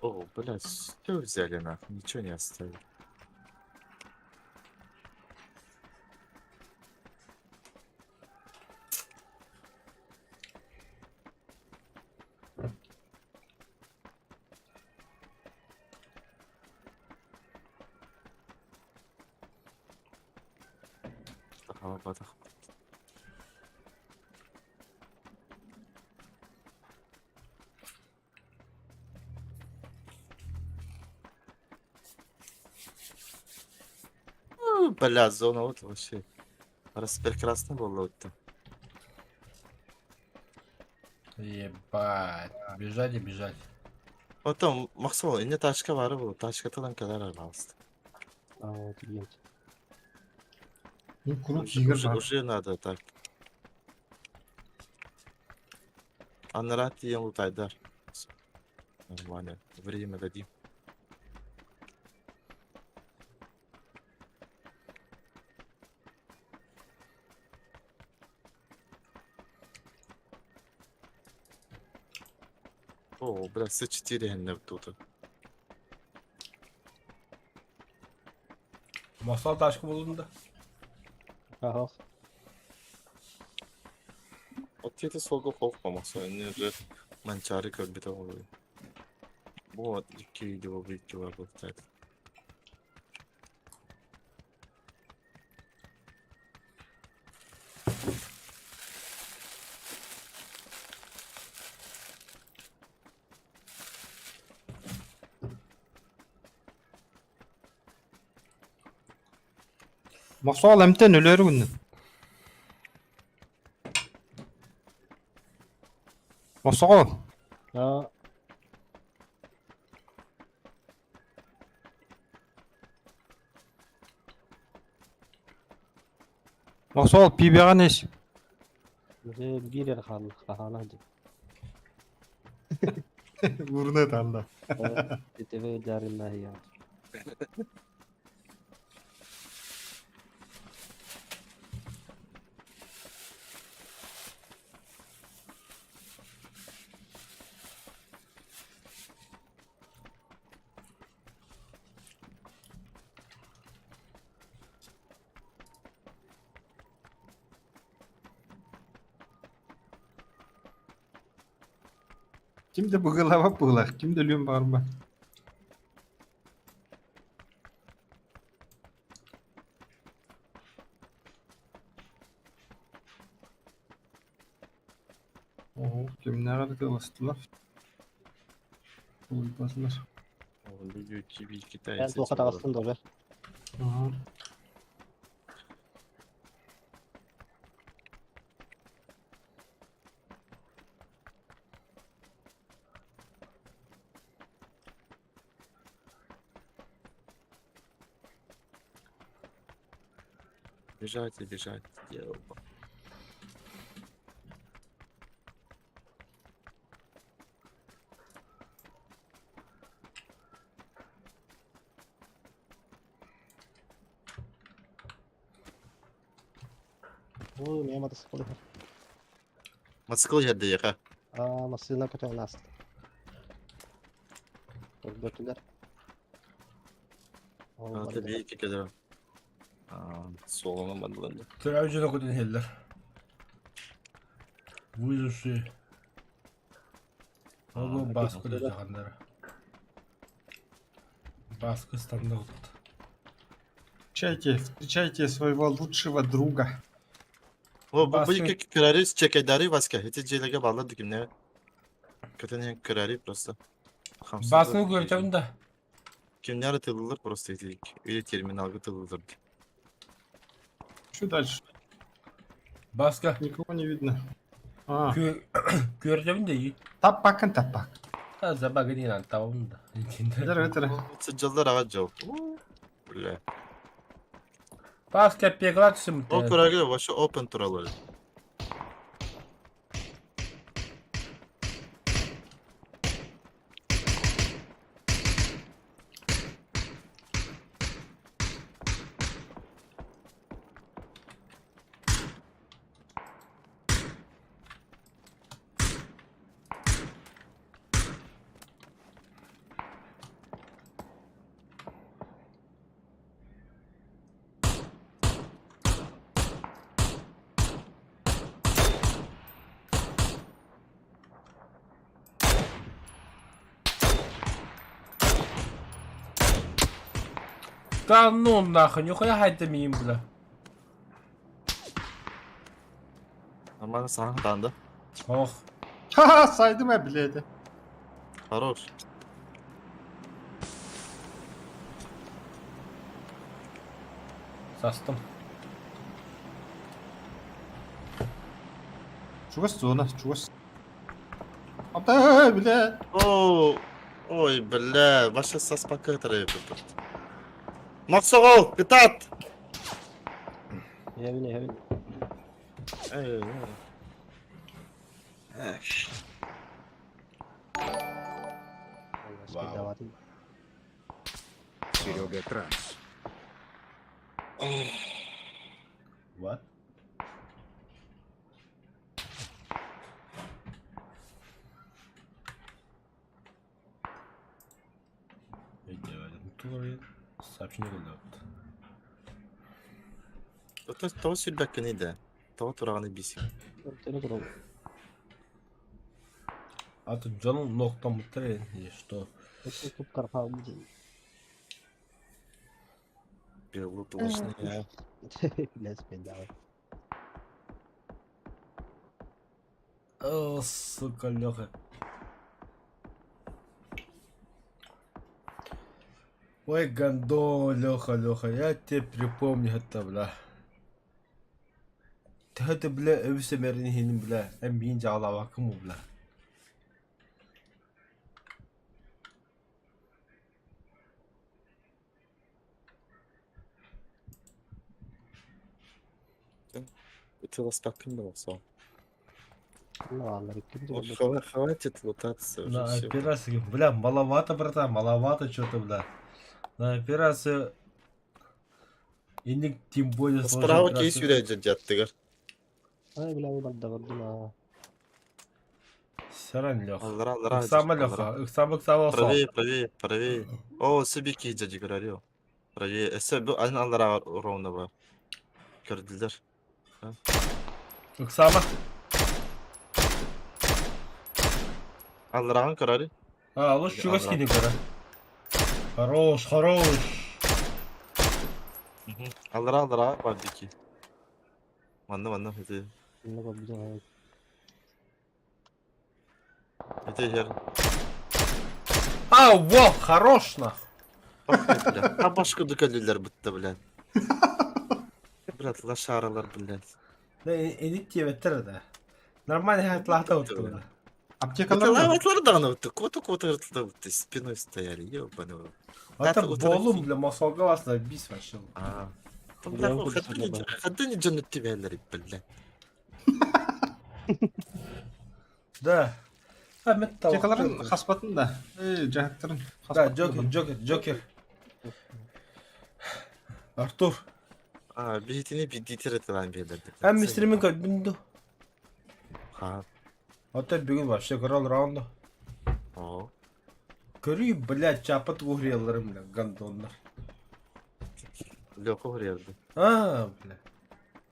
О, блять, все взяли нахуй, ничего не оставили. Ага, батах. Ну, Бля, зона вот вообще. Раз прекрасно было вот там. Ебать. Бежать и бежать. Потом, Максвелл, не тачка бар был, тачка тылан калар алды. А вот есть. Ну, круг Уже, игр уже, бар. уже надо так. Анрат ем лутайдар. Нормально. Время дадим. О, бля, все четыре тут. Masal тачка булдum да. Ага. Вот это солго ховка, Максим, они уже манчары как бы там. Вот, какие его выйти работают. Мохсоол эмтен өлөрү күннүн. Мохсоол. А, Мохсоол пибега нес. бирер хан хана ди. Урна талла. ТТВ жарына я. Ким да быгылаабат быһыылаах, ким да өлүөн баҕарбат. Оһо, кимнээҕэр да ылыстылар. Тулуйбатылар. Ben туохха таҕыстым да Аһа. Бежать и бежать. Ёба. Оо, миэ мотоцикл иһэр. Мотоцикл иһэрдиэхэ. Аа, массыына көтөҕөн ааста. Көрбөтүлэр. Ол Ата бардылар. биир кэлэр. Суолунан бардылар. Төрөөбүт дьоно көтөн иһэллэр. Выжившие. Ол Бааска дьаханнара. Бааска стандарт. Встречайте, встречайте своего лучшего друга. О, бу Баскы- iki көрәри, чекайдары Васька. Эти дьиэлэргэ бааллар дикимнэ. Көтөн иһэн көрәри просто. Хамсыыр. Баасканы көрөтөбүн да. Кимнэр ытыллар просто ити или терминалга тыллар. Что дальше? Бааска Никого не видно. А, көрөтөбүн да iyi. таппакын таппак. Та забагынынан табым да. Өтөр өтөр. Сыдьаллар аҕа дьол. Бля. Бааска пегла түсүм. Ол көрәге вообще open туралар. Да ну нахуй, нихуя хайда миим, бля. Нормально саҥа хатаанда. Ох. Ха-ха, сайдым э, блядь. Хорош. Састым. Чугас зона, чугас. Апта, блядь. О, ой, бля, ваша саспака тарайып. Мохсоҕол, кытаат! Иһэбин, иһэбин. Эй, Вау. Серега Транс. What? Сообщение келді. Ото тоҕо сүүрбэккиний да? Тоҕо тураҕыный биисик? Өртөнө турабын. А тут дьону ноктоммуттар или что? Туп хаалбыт. Белоплошная. Блядь, пиздавай. О, сука, Леха. Ой, гондон, Леха, Леха, я тебе припомню это, бля. Ты это, бля, өбүсэ мэрин бля, эмиин жаалабакым бля. Ытыласпаккын да болсо. Ну ладно, ким Хватит лутаться уже На всё. операцию, бля, маловато, братан, маловато что-то, бля. На операцию... Инник тем более сложная Справа кейс операция. үрэ дьаттыгар. Ай, бля, бу барда бардым аа. Саран, Леха. Аллара, аллара. Ыксама, Леха, ыксама, ыксама, Правее, правее, правее. О, сибики дяди говорил. Правее. Эсэ бу ан аллара ровно бар. Көрдүлөр. Ыксама. Аллараҕын көрөөрү. А, олус чугас кини көрө. Хорош, хорош. Аллара аллара бар дики. Манна манна ити. Ити иһэр. А, во, хорош нах. Бля, башка курдук бытта, блядь. Брат, лошаралар, блядь. Да, инник диэбэттэр да. Нормально хатлаата оттуна. Аптекалар да? Аптекалар даҕаны бытта, куота-куота ырытылда спиной стояли, ебаный в рот. Это болум для мосолга вас на бис вообще. А. Хадыни дьону түбэллэр, блядь. Да. А мен Аптекаларын хаспатын да. Эй, дьаһыктарын Да, Джокер, Джокер, Джокер. Артур. А, биһитини биддитер этилан биэлэрдик. Эн мистримин көрдүн ду. Ха. Ото бүгүн вообще көрөл раунду. О. Көрүй, блядь, чапат угрелларым, бля, гандоннар. Лёха угрелды. А, бля.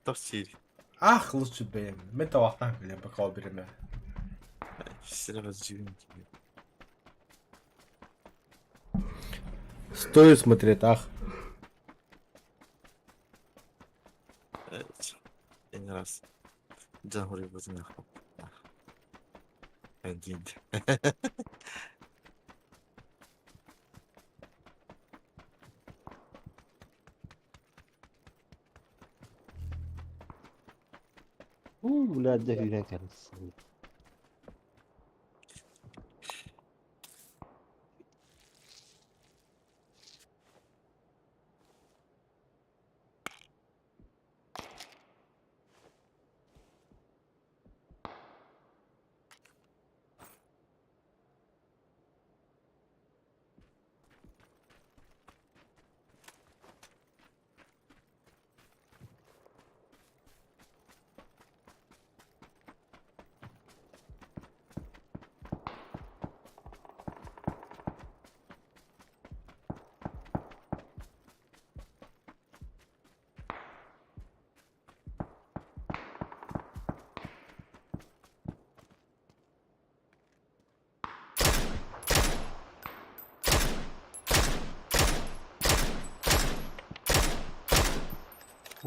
Топсир. Ах, лучше бэйэм. Мен тавахтан билем, пока убереме. Сразу живем. Стоит смотреть, ах. En раз. Дьон бутын Один. Уу, бля, дьэ күүрэн кэлсэн.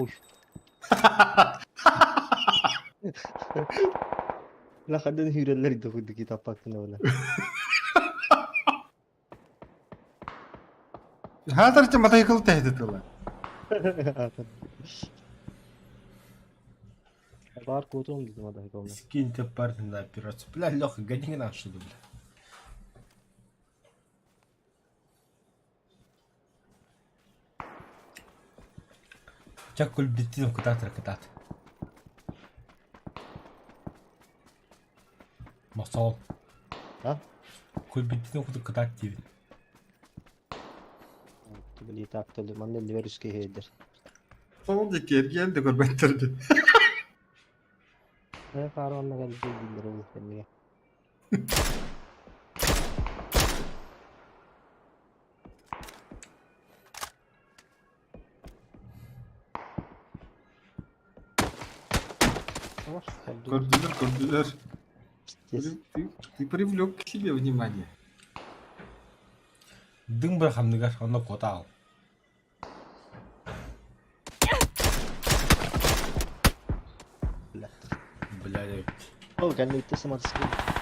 Уй. Ла хандан hüyreler idi kitap baktın öyle. Хаатар матайкыл тэһдит ыла. Бар кутум дедим адай колна. Скиньте парня на операцию. Бля, Леха, гони нашу, бля. Чак кульбитин кутат ракатат. Масол. А? Кульбитин кутат диви. Били так төлү манна ливерүскэ хейдер. Сол диэки эргиэн да көрбөттөрдү. Э каронна кэлди биллер ол кэннигэ. Көрдүлэр, көрдүлэр. Пиздец. Ты привлек к себе внимание. Дың бір хамныгар, онно кота ал. Бля. Бля, Ол кэнниттэ саматыскы.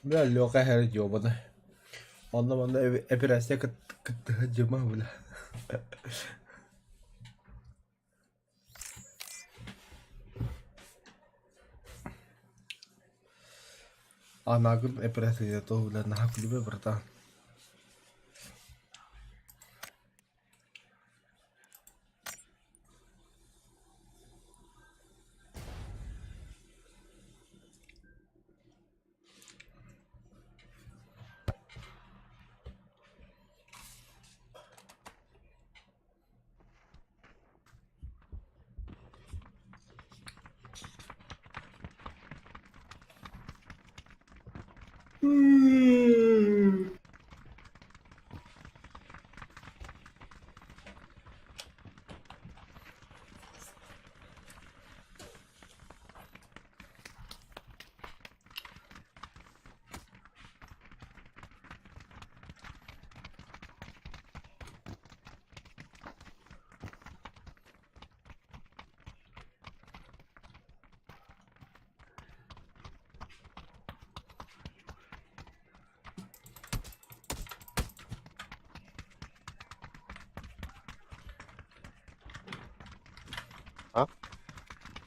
Бля, Леха хэр ёбаный. Онно манна операция кыттыһа дьыма, бля. Анагын операция то, бля, наха күлүбэ, братан.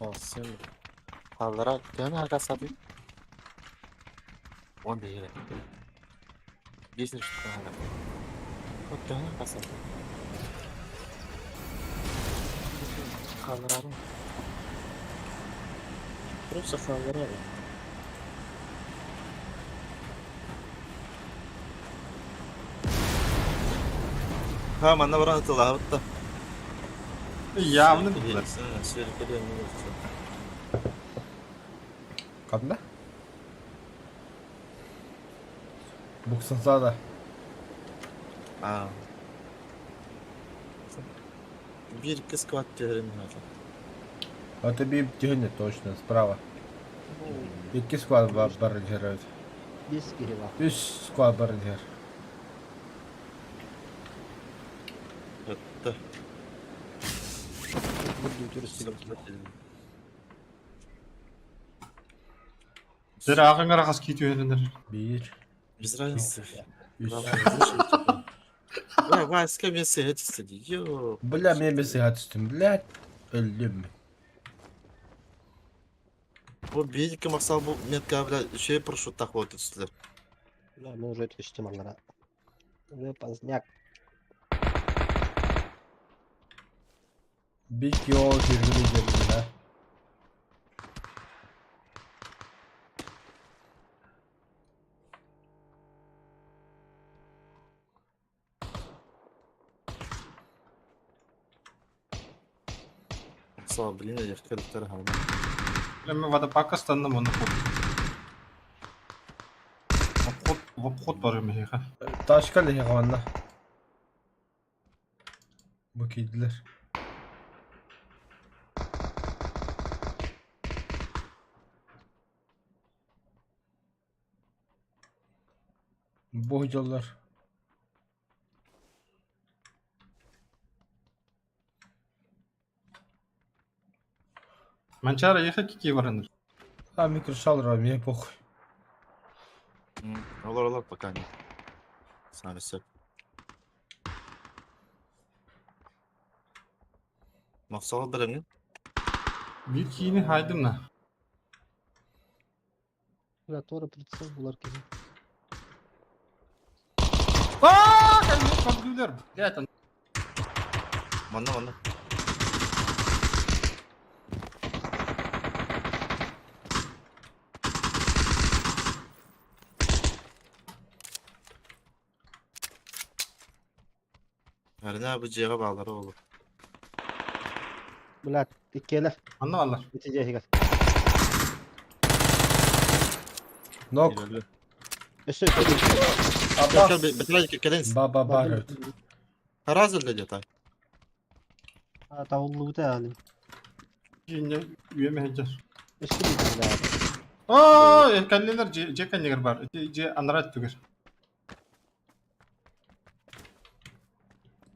Olsun. Хааллара төһөн аргасатый? Он биһиги. Биэс штука хаалар. Вот төһөн аргасатый? Хаалларарын. Просто хаалларарын. Ха, манна баран ытылаабыт да. Явно билэр. Ханна? Буксансаада. Аа. Биир икки сквад түһэрин наада. А тебе түһүнэ точно справа. Икки склад бар бар иһэр. Биэс киһи бар. Үс склад бар иһэр. Өттө. Сэр ааҕыҥ арахас кии түһэринэр. Биир, Без разницы. үс. Главное, выжить, типа. Бля, Васька мне сыгать сиди. Ё. Бля, мен мен сыға түстім, блядь. Өлдім. Бу биир мақсал бу метка, бля, үчүгэй парашюттаах буола түстүлэр. Бля, мен уже түстүм аллара. Уже поздняк. Bir кило жүргүлі жерде, да. Мақсал, блин, я кырыктар хаалла. Мен водопадка станным оны ход. Обход, в обход барым эһиэхэ. Ташка лехе манна. Бу кийдилэр. Бу дьоллор. Манчара эһиэхэ кики бараныр. А микрошалра мне похуй. Олор олор пока не. Сами сөп. Мақсал бөлөҥҥүн? Биир киини хаайдым на. Бля, туора прицел булар киһи. Аа, кэлбит көрдүүлэр. Блядь, Манна манна. Арина бу дьиэҕэ бааллара буолуо. Бля, иккиэлэр. Анна бааллар. Ити дьиэһигэр. Нок. Өссө өссө Абас. Бэтэрэ кэлэн Ба ба ба. Хараас өллө диэтэй. Табыллыбыта аны. Дьиҥэ үөмэ сылдьар. Өссө биир бля. Аа, кэллилэр дьиэ дьиэ кэннигэр баар. Ити дьиэ анараа өттүгэр.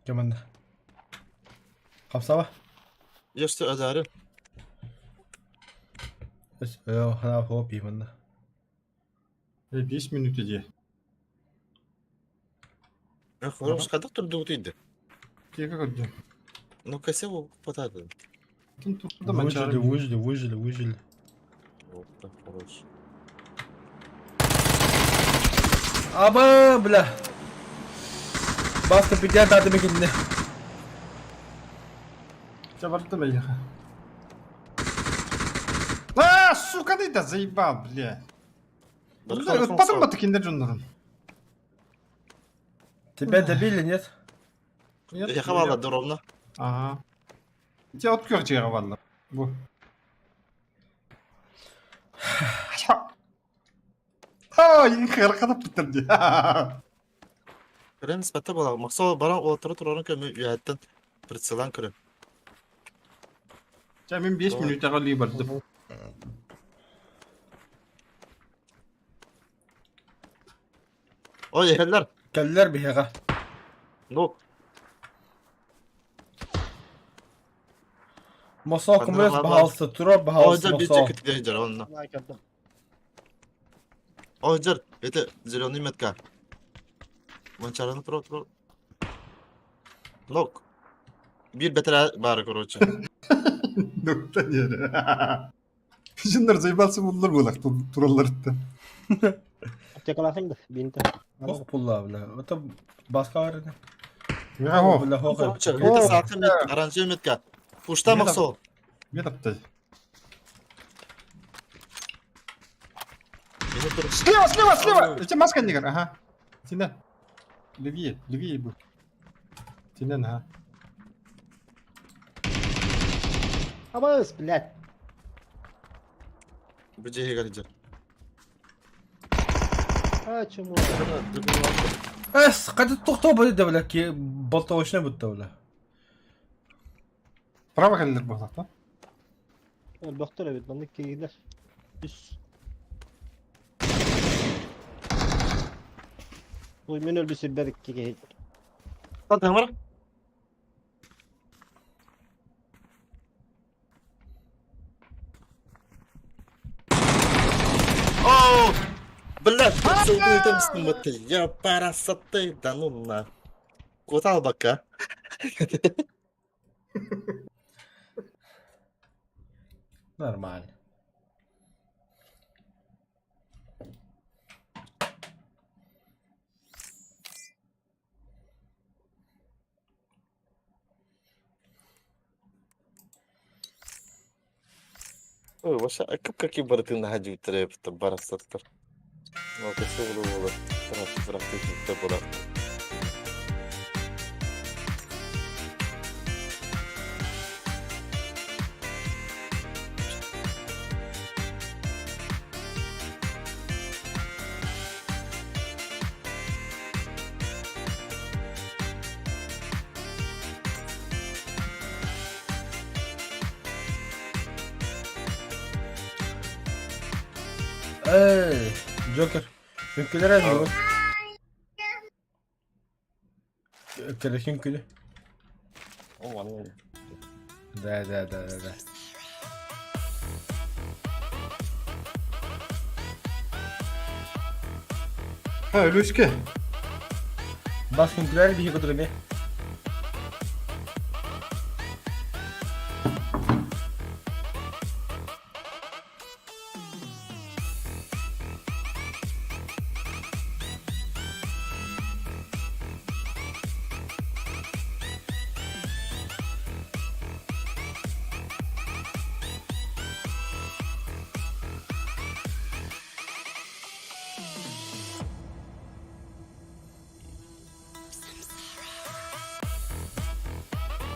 Кэмэннэ. Хапсаба. Өссө өлөөрү. Өс хана хоп именно. 5 минут дии. Хорош, хайдах турдугут иди. Тиэкэ көрдүм. Ну кэсэ попадает. Тун турда Выжили, Манчара. выжили, выжили, выжили. Вот, хорош. Аба, бля. Баста 50 аты мекинне. Чэ бардым эйиэхэ. Аа, сука ты да заебал, бля. Ыппатым ба киндер дьоннорун. Тебя добили, нет? Нет. Эйиэхэ бааллар да ровно. Ага. Ити от күөх дьиэҕэ бааллар. Бу. Аа, кыркатап дии. Көрөн испэттэ буолар. Махсал баран уолаттары турарын көмө үөһэттэн прицеллаан көрөн. Чэ мин 5 мүнүүтэҕэ лии бардым. Ой, иһэллэр. Кэллэр биһиэхэ. Ну, Мосол кумес баһалсы, тура ой, баһалсы дьэр, биир мосол. дьэ кытыга дьэр, онно. Көрдüm. Ой, дьэр, это зеленый метка. Манчараны тура тура. Нок. Биир бэтэрээ баара, короче. Нукта диэн. Дьоннор заебался буллар буолар туралларыттан. Аптекалаахын да, бинта. Ох булла, бля. Это баска бар edi. Миха хо. Бля, хох. Это саатым метка, оранжевый метка. Пушта махсо. Мен аптай. Слева, Слева, слева, слева! Эти маска нигер, ага. Тинен. Левее, левее был. Тинен, ага. Абас, блядь. Бу дьиэ А, чему? Эс, қайда тоқтау бля, да, бля, ке болтовочная будто, бля. Право кэллэр буолла, Бөхтөр эбит, маннык киһилэр. Үс. Ой, мен өлбүт сирбэр икки киһи. Тамара. О, блядь, Я парасоты, да ну на. Куда бака? Нормально. Ой, вообще, а как какие бараты на гадю треп, там барасаттар. Ну, это все было, трап, трап, трап, трап, Эй, Джокер. Үҥкүүлэр эн Кэлэхин күнү. О, ладно. Да, да, да, да, да. Ha, өлүөскэ. Бас үҥкүүлэр биһиги кутуруме.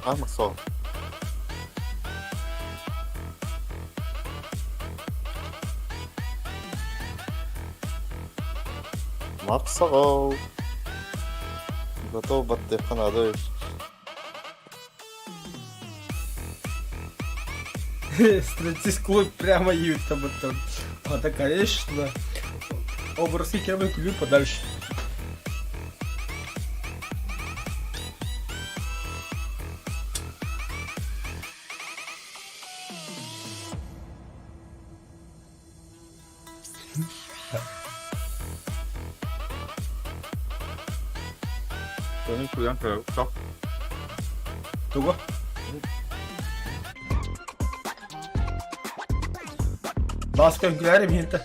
А, Максо. Максо. Готов баттыххан адой. Стратегический клуб прямо ют там там. А да, конечно. Образы кермы күлүү подальше. Benim kuyan tarafı. Тугу? Баска үҥкүүлэр биһинтэ.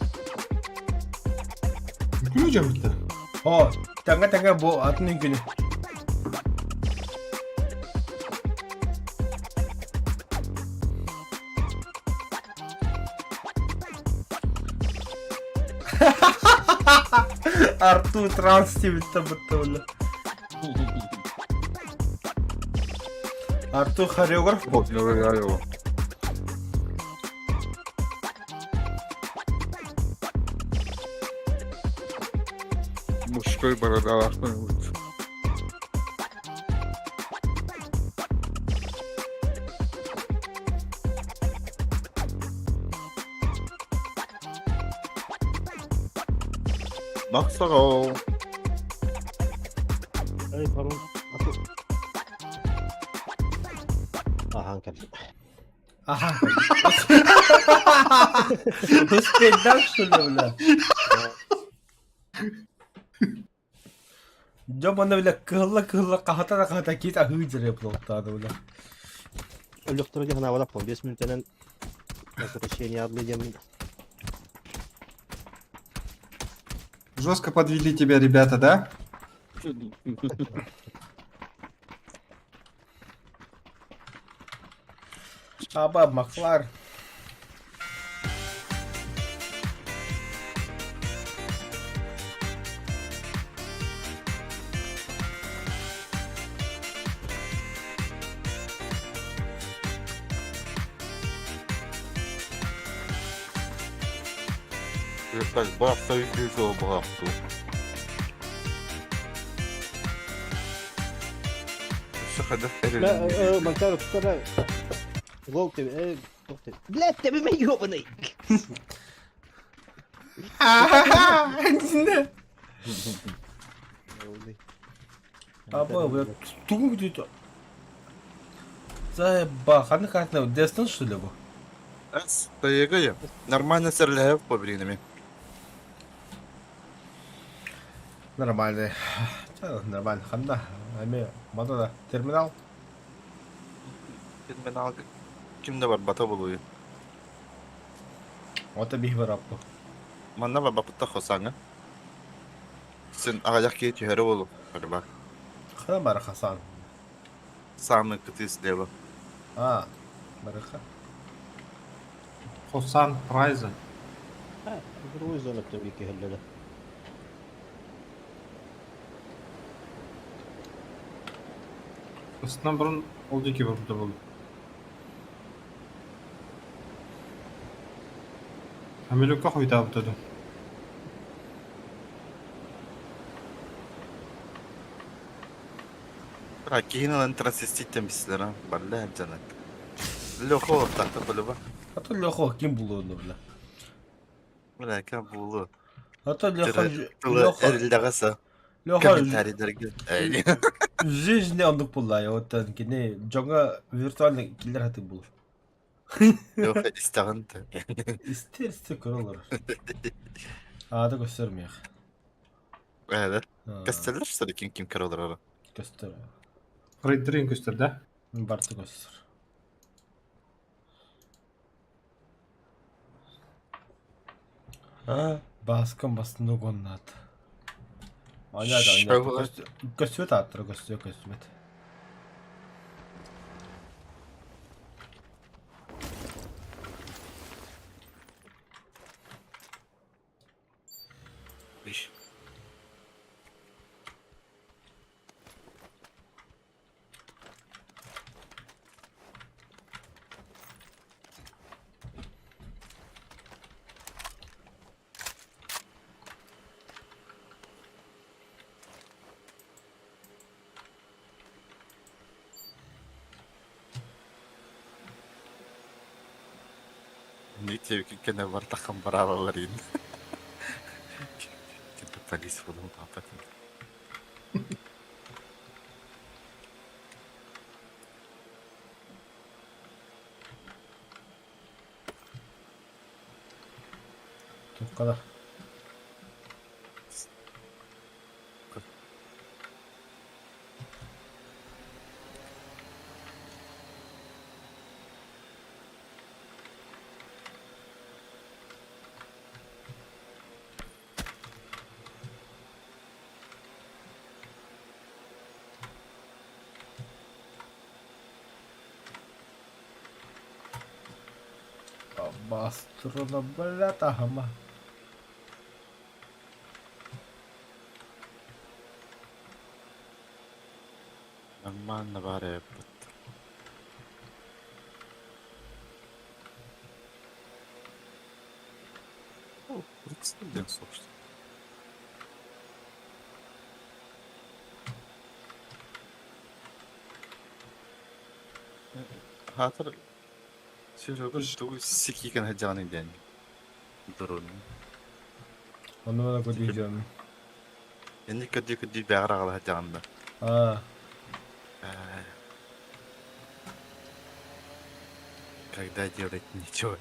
Үҥкүүлүү дьоммуттар. О, тэҥҥэ-тэҥҥэ бу атын үҥкүүнү. Артур транс диэбиттэн бытта буолла. Артур хореограф буол. Мужской бородалаахтан ылбыт. Максо. Эй, парон. Аты. Ахан кэллим. Аха. Успеть что ли, бля? Дьэ, манна, бля, кыһылла-кыһылла, хаһата да хаһата киит аһыы дьэрэ буолуохтаах, бля. Өлүөхтэрэ диэн санаабатахпын. 5 мүнүүтэнэн возвращение адлы диэммин. Жестко подвели тебя, ребята, да? Аба, Маклар. Так, бахта видео бахту. Өссө хайдах эрэлин Мантар туттара. Гол тебе, гол тебе. Блядь, тебе ме ёбаный. Аба, бля, тугу где-то. Заеба, ханнык картина, Дестон что ли бу? Эс, тайыгы Нормально серлэһэ по билигинами. Нормальный. Нормально, ханна. Ами, мада да. Терминал. Терминал ким да барбата болуй. Ота биһи бараппы. Манна барбаппыта хосаңа. Сен аҕыйах киһи түһэрэ буолуо, барба. Хана бар Хасан. Самый кытыы слева. А, барыха. Хосан Прайза. Другой зона төбі кehellere. Астынан бұрын ол жеке барбыта болды. Амелюкка хуйтаабыта ду. Киһин ылан трансвеститтен бистилэр а барла дьана. Леха ортахта болуба. А то Леха ким булуону бля. Бля, булу. А то Леха Тылы Леха эрилдэҕэ Леха комментарийдарга. жизни оннук булла. Оттон кини дьоҥҥо виртуальный киллер хатык булur. Леха истэҕин Истер истер көрө олорор. Аада көстөрмүөх. Ээ, көстөллөр что ли ким ким көрө олорор. Көстөр. Рейдерин көстөр, да? Барты көстөр. А, баскын басын угоннат. Аня да, аня. Көстүбэт ааттара көстүө көстүбэт. Не кэнэ бартахан баралалар ин. Типа полис буолуом папа. Туққада. Бастырына бля тахама. Нормально баар эбит. Диэн суох. Хаатар Серега тугу сикиген хаджааны диэн. Дрон. Ону мана көдүйден. Энни көдүй көдүй бэҕэр аҕала хаджаанда. А, Когда делать ничего.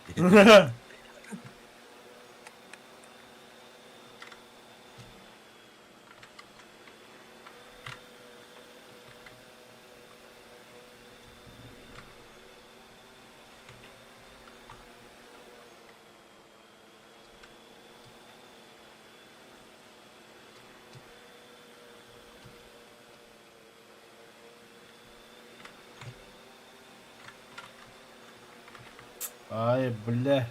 Ай, бля.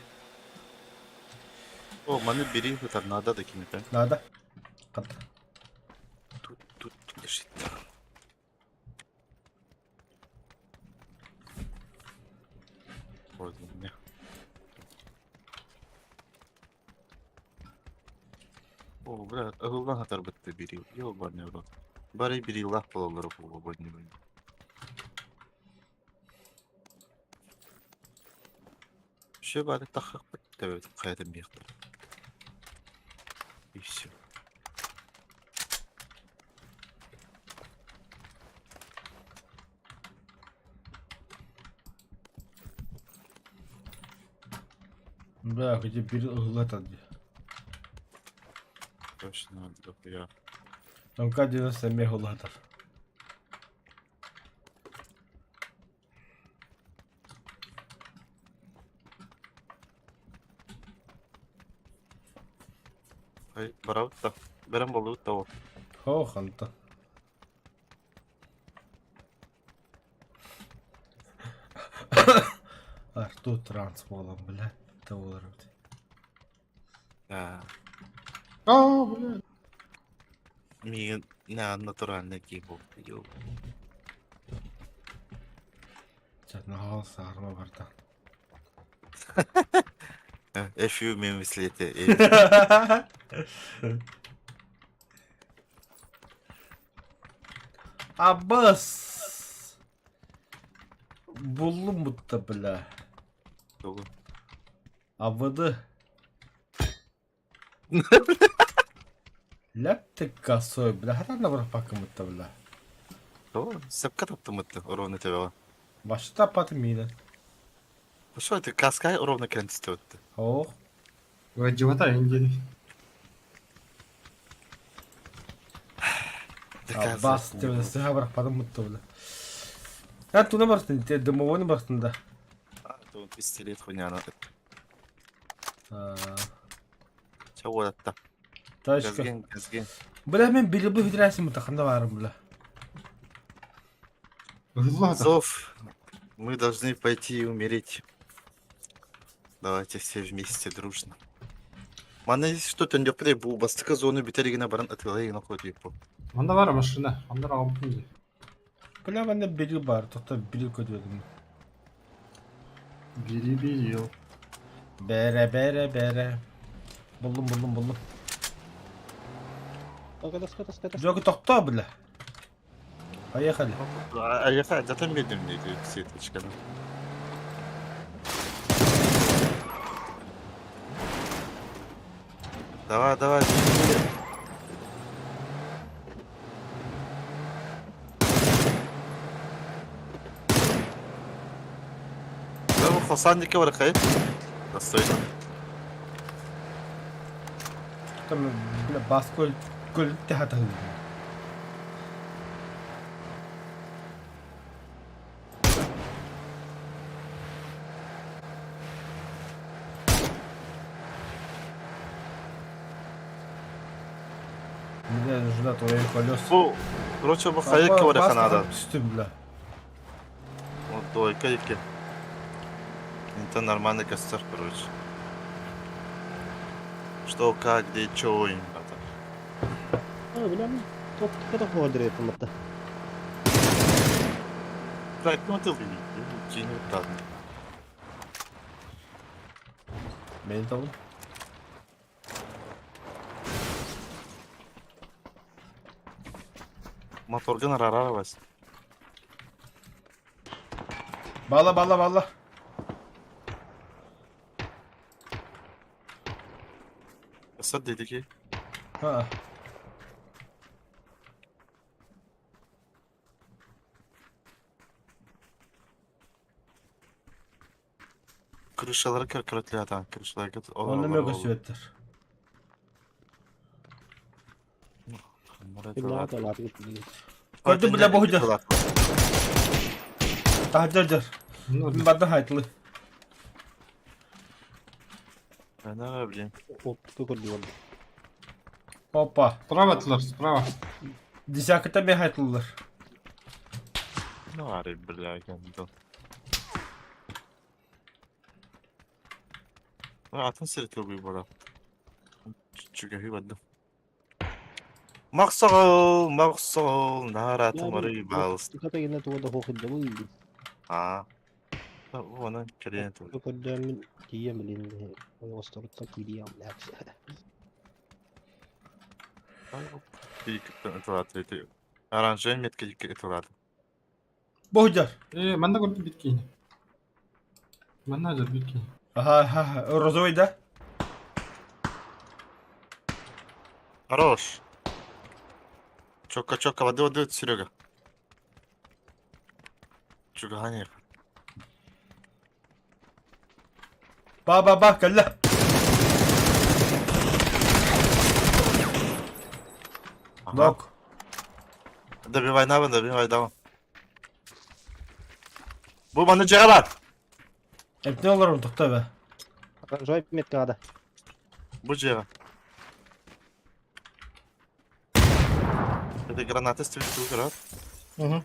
О, маны бери сытар надо да кимитэ. Надо. Хат. Тут, тут лежит. Вот у меня. О, бля, ыһыллан хатарбытты бери. Ёбаный в рот. Бары бери лах пололору буолуо Все бары таххахпыт төбөт хайатын биэхтэр. И все. Бля, где бери ыһылла дии. Точно, дохуя. МК-90 эмиэ ыһыллатар. Ай, барабыт да. Бэрэн буоллубут да ол. Хоо ханта. Артур транс буолан, блядь, да буолар эбит. Аа, Оо, бля. миигин на натуральный киһи буолбут. Йоо. Чэ, наһаа саарма барда. A few minutes later. Абас! Буллум будто, бля. Тугу? АВД. Ляп ты косой, бля. Хатан бырахпаккын бля. Тоҕо? Сөпкө таптыммыт ровно төбөҕө. Башта таппатым миинэн. Что это каскай ровно кэлэн түстүбүт. Ох. Ыалдьыбата индири. Абас тебе сыһа бырахпатым бутта бля. Я туна барстын, те дымовойны барстын да. Пистолет хуйняны. А, Чэ уолатта. Тачка. Газген, газген. Бля, мен билибы федерация мутаханда барым, бля. Ыһылла Зов. Мы должны пойти и умереть. Давайте все вместе дружно. Манна что төндөккө бу бастакы зону бүтэригинэ баран атыылай гына хотуйпу. Онда бар машина. Онда аҕалбытым дии. Бля, менде били бар, тоқта били көтүөдүм. Бири бирил. Бэрэ, бэрэ, бэрэ. Буллум, буллум, буллум. Катас, катас, катас. Жок, тохтоо, бля. Поехали. Айаха затан бердим дейди сеточканы. Давай, давай. Давай, Хосандики бар кай. Достойно. Там, бля, бас көл көл тэхата. Мне нужна твои колеса. Бу, короче, бу хайыкка бар ханада. Түстүм, бля. Вот двойка икки. Это нормальный костер, короче. Что, как, где, чё, им это. А, бля, топ ката ходры тымытта. Так, ну ты Кинь вот Мен табын. Моторган араралась. Бала, бала, бала. Асад dedi ki. Ha. Крышалары көр-көрөтлü Крышалары көр. Онно мөкө сүөттер. Көрдүм бля бохудер. Таһдыр. Бадда хайтлы. Она, блин. Оптика көрдүм. Опа. Справа атылар, справа. Десятка мен хайтлылар. Ну, ары, бля, гандон. Атын сири тылбый буолар. Чүгэһи бардым. Махсаҕыл, махсаҕыл, наараатын барый баалыс. Катагина туга да хоох иддабыл. Аа. Онон кэлиэн тыл. Көрдөммүн тиийэн билин осторуттан киириям Оранжевый метка ытылааты. Бу сылдьар. Э, манна көрдүм бит киһини. Манна дьар бит киһи. Ага, ага, розовый да? Хорош. Чокка, чокка, воды, воды, Серега. Чугани. Ба ба ба кэллэ. Нок. Добивай навы, добивай давай. Бу маны дьиэҕэ бар. Эптин олорон тохто бе. Оранжевый меткада. Бу дьиэҕэ. Это граната стрельцу гранат. Угу.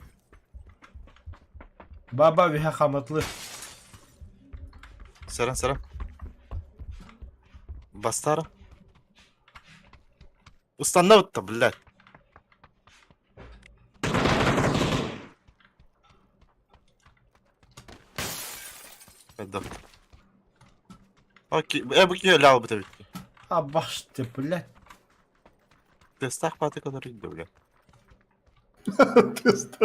Ба ба биһэ хаматлы. Саран саран. Бастара. Устанавт-то, блядь. Это. Окей, бу киһи өлө албыт эбит. А башты, блядь. Тестах паты который иди, блядь. Тест.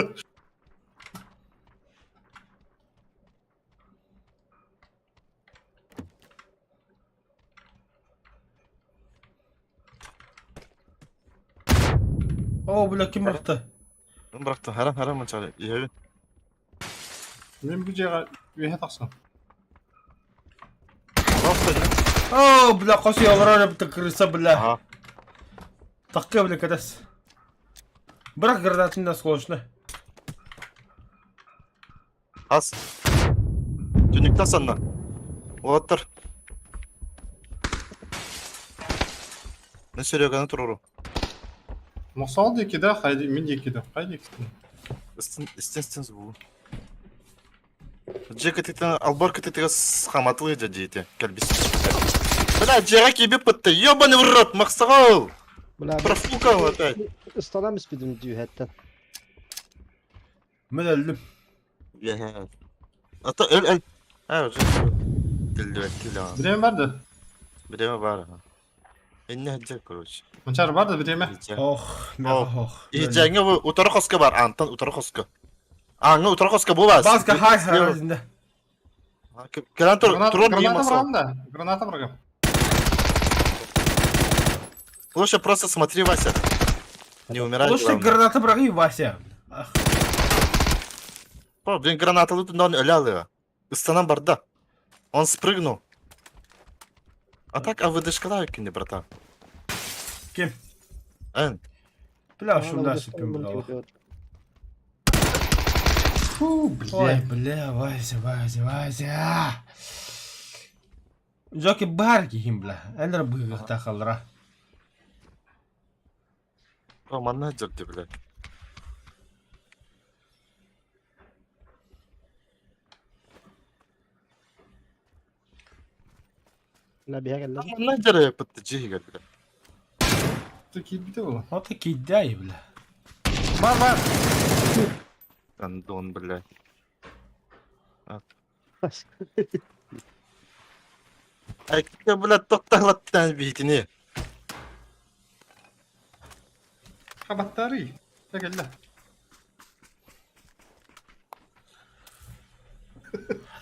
О, бля, ким бырахты? Бырахтым, харам харам мынчалы. Иһэбин. Мин бу дьиэҕэ үөһэ тахсан. О, бля, хоси олорор эбит крыса, бля. Ага. Такка, бля, кадас. Бырах гранатын да сложно. Ас. Түнүктэн санна. Уолаттар. Мен Сереганы туруру. Мохсоҕол диэки да, хайди мин диэки да, хай диэки. Истин истин истин бу. Дьиэ кытыытын албор кытыытыгар хаматылыы дьэ диэти кэлбис. Бля, дьиэҕэ киирбит бытты. Ёбаный в рот, махсаҕал! Бля, Профукал опять. Ыстанам испидим дүүһэттэн. Мен өллүм. Ата өл өл. А, уже. Дилдибэкки да. Бириэмэ бар да. Бириэмэ баар. Инне хадьар, короче. Манчаар бар да бириэмэ. Ох, меха ох. Иһдьээҥҥэ бу утары хоско бар, Антон утары хоско. Ааҥҥа утары хоско бу бас. Баска хай хай. Кэлэн тур, турон дии Граната махсал. быраҕам да. Граната быраҕам. Лучше просто смотри, Вася. Не умирай, Лучше главное. граната быраҕыы, Вася. Ах, О, блин, граната лутун өлө алыга. Ыстанан барда. Он спрыгнул. А так АВДшкалаа кини, братан. Ким? Эн. Бля, шумда сипим, бля. Фу, Ой, блядь. бля, Вася, Вася, Вася. Жоки бар киһим, бля. Энер быгыхта халра. О, манна дьэрди, бля. Бля, биһэ кэллэ. Манна дьэрэ пытты дьиһигэр, бля. Ты киирбитэ буолла. Ота киддай, бля. Бар бар. Андон, бля. Ай, бля, тоқталаттан биитини. Хабаттары. Та кэллэ.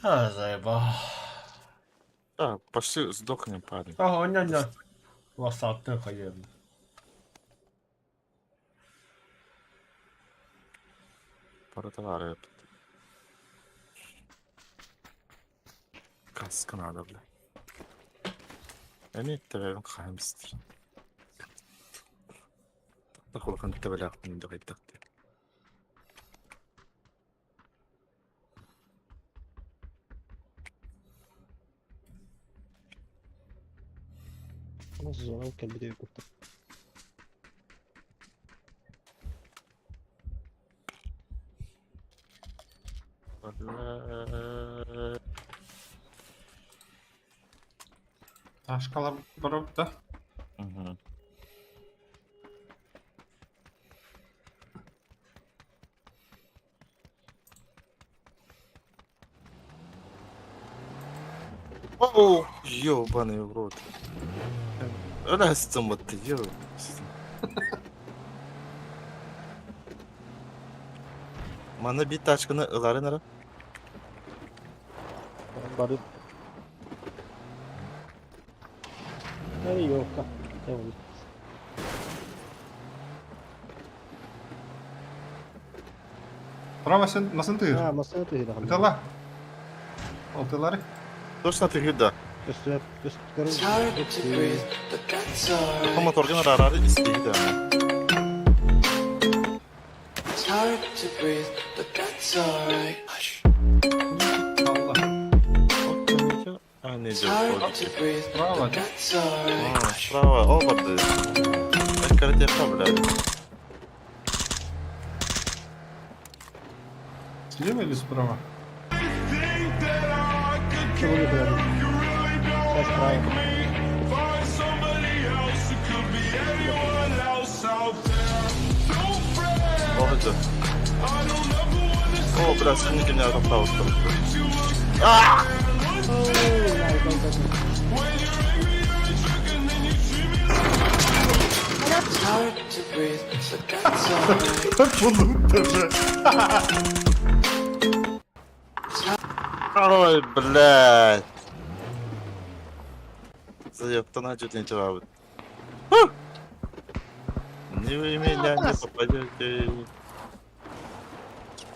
А, заебал. Да, пошли сдохнем, парень. Ага, ня-ня. Лосатты хайын. Пара товары. Каска надо, бля. Эми тэбэбин хаамстыр. Тахулахан тэбэлэхтин дэгайтахты. Зона кэлбите куртук. Бля. Ташкалар барабыт да. Угу. Оу, ёбаный в рот. Раз вот ты, ё. Манна биир тачканы ыларын ара. Бары. Эй, ёлка. Право сен масын тыыр. А, масын тыыр. Ытала. Алтылары. Точно тыгыр да. Өстүләп, It's hard to breathe, but that's alright. Моторгын арары истейді да. It's hard to breathe, but that's alright. Hush. Allah. А, не It's hard to breathe, Право. but that's alright. Hush. Справа, ол барды. Каратеха, блядь. Слева или справа? Сейчас справа. Ол это. О, бля, скиньте меня там право. А! It's hard to breathe, but that's alright. Бұлым Ой, блядь. Заеб, то не чего. Не вы меня не попадете.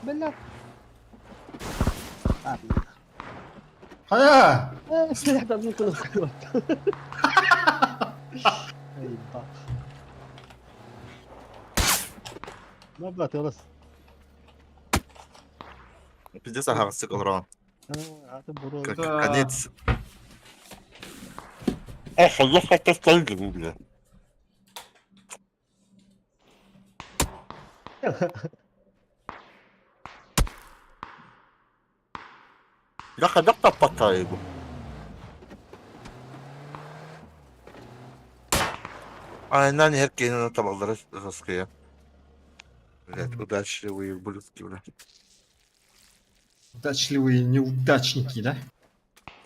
Бля. Хая! Бля, там никуда Ай, ба. Ну, бля, ты у нас. Пиздец, ага, цикл рон. А, ты бурон. Как Да. конец. Ох, я хотел сказать, бля. Я хотел попадаю. Aynen herkesin tabakları rastgele. Блять, удачливые ублюдки, блядь. Удачливые неудачники, да?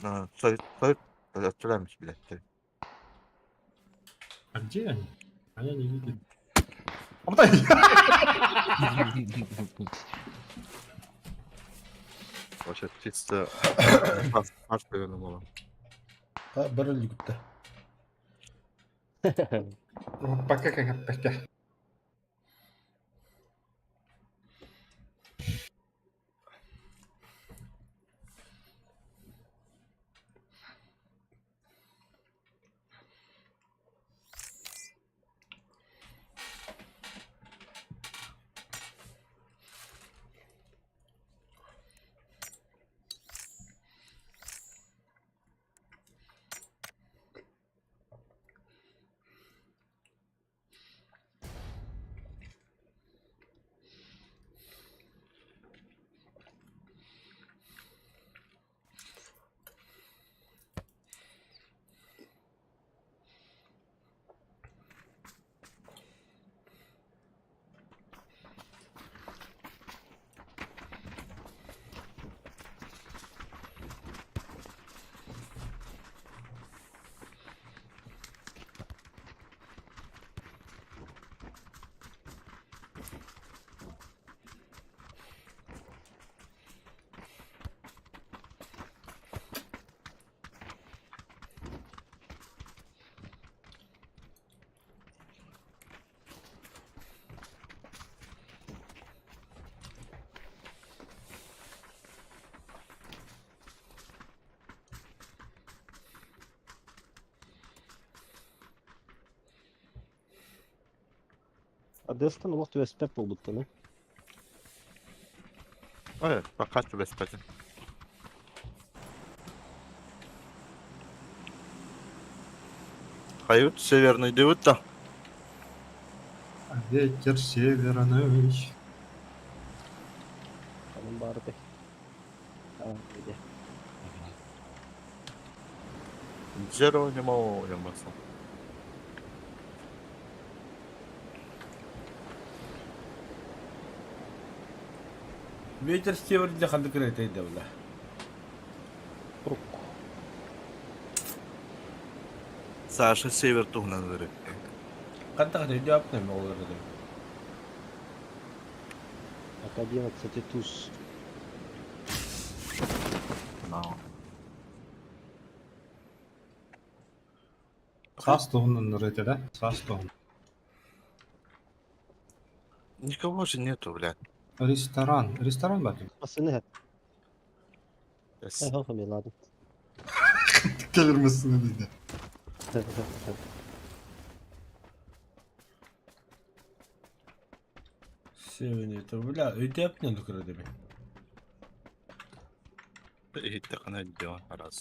А, стой, стой, отправимся, блядь. стой. А где они? А я не видел. Абдай! Вообще чисто фарш было. Ha, бір үлгіпті. Пока как пока. Адестан олох түбэспэт буолбуттан, Ой, пока тебе спать. Хают северный дывыт-то. А ветер северный. Онун баары. А, иде. Джеронимо диэн барсан. Ветер северде ханнык ырыатай да бля. Саша Север туһунан ырыа. Хантах өйдөөпнөм ол ырыатын. От 11 туз. No. Саас туһунан ырыа да? Саас туһунан. Никого же нету, блядь. Ресторан. Ресторан бар. Массыына иһэр. Ладно. Кэлэр массыына дейді. Северный бля өйдөөпнөм ырыа дemi. Иһиттэххинэ өйдүөҕүн араас.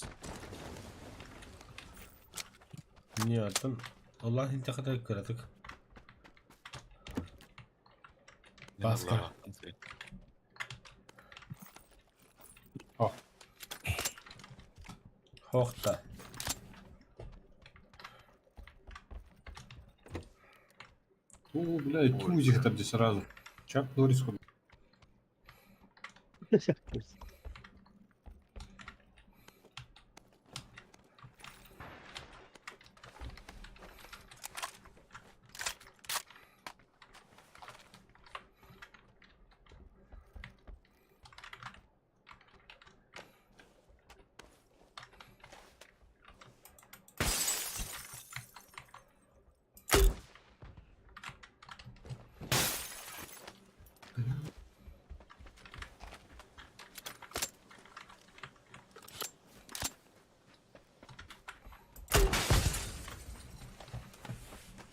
Не оттон Аллах интэхэтэ кыратык. Баска. О. Хохта. О, бля, и тузик там здесь сразу. Чак Норрис хуй.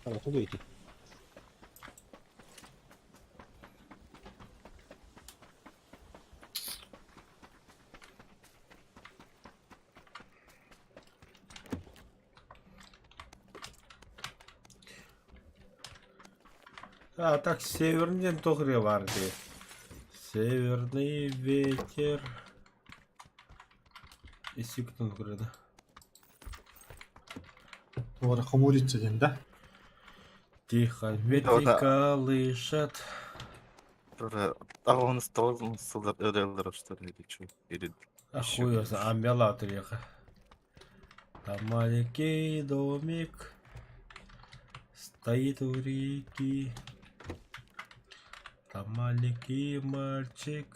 Откуда идти? А так северный тоҕо баар дии. Северный ветер. Исиктон көрөдө. Туора хмурится диэн да? Тихо, ветки колышат. Аҕаны сыллар ырыалар что ли или что? Или А хуй его знает, а мела приехала. Там маленький домик стоит у реки. Там маленький мальчик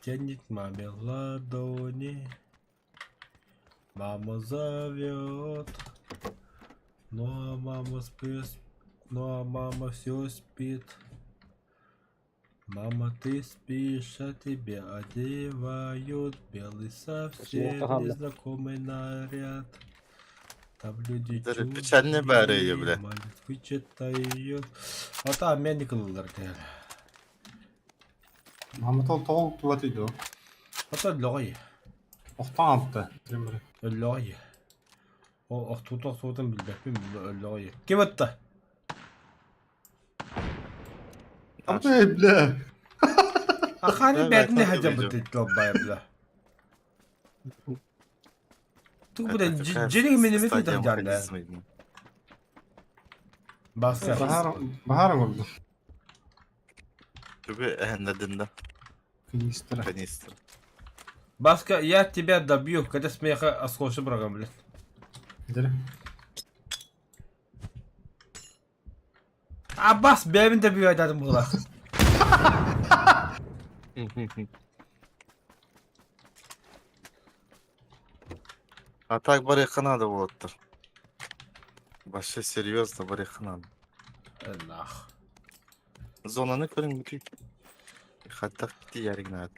тянет маме ладони. Мама зовет, ну а мама спит, ну а мама все спит. Мама, ты спишь, а тебе одевают белый совсем Ага, да. незнакомый наряд. Там люди Даже печальный бәрі, бля. молитвы читают. А там меня кэллэр. Мамата тоҕо тула дейді А то лой, Охтон алты. Пример. лой. О, охтуутун охтуутун билбэппин лой. Ким ытта? Эй, бля. Ахани Да, бэтни да, хадя видео. бытыт бля. Тук Это бля, какая джерик минимит стадия да механизма? Баска. Баһаар баһаар oldu. Түбү эһэннэдин да Канистра. канистра. Баска, я тебя добью, когда смеха осколшы брагам, блядь. Дere. Аббас, бэбин добью айдадым була. А так барыахха надо буолаттар. Вообще серьезно барыахха надо. Нах. Зонаны көрүҥ бүтүй. Хаттах тиийэригин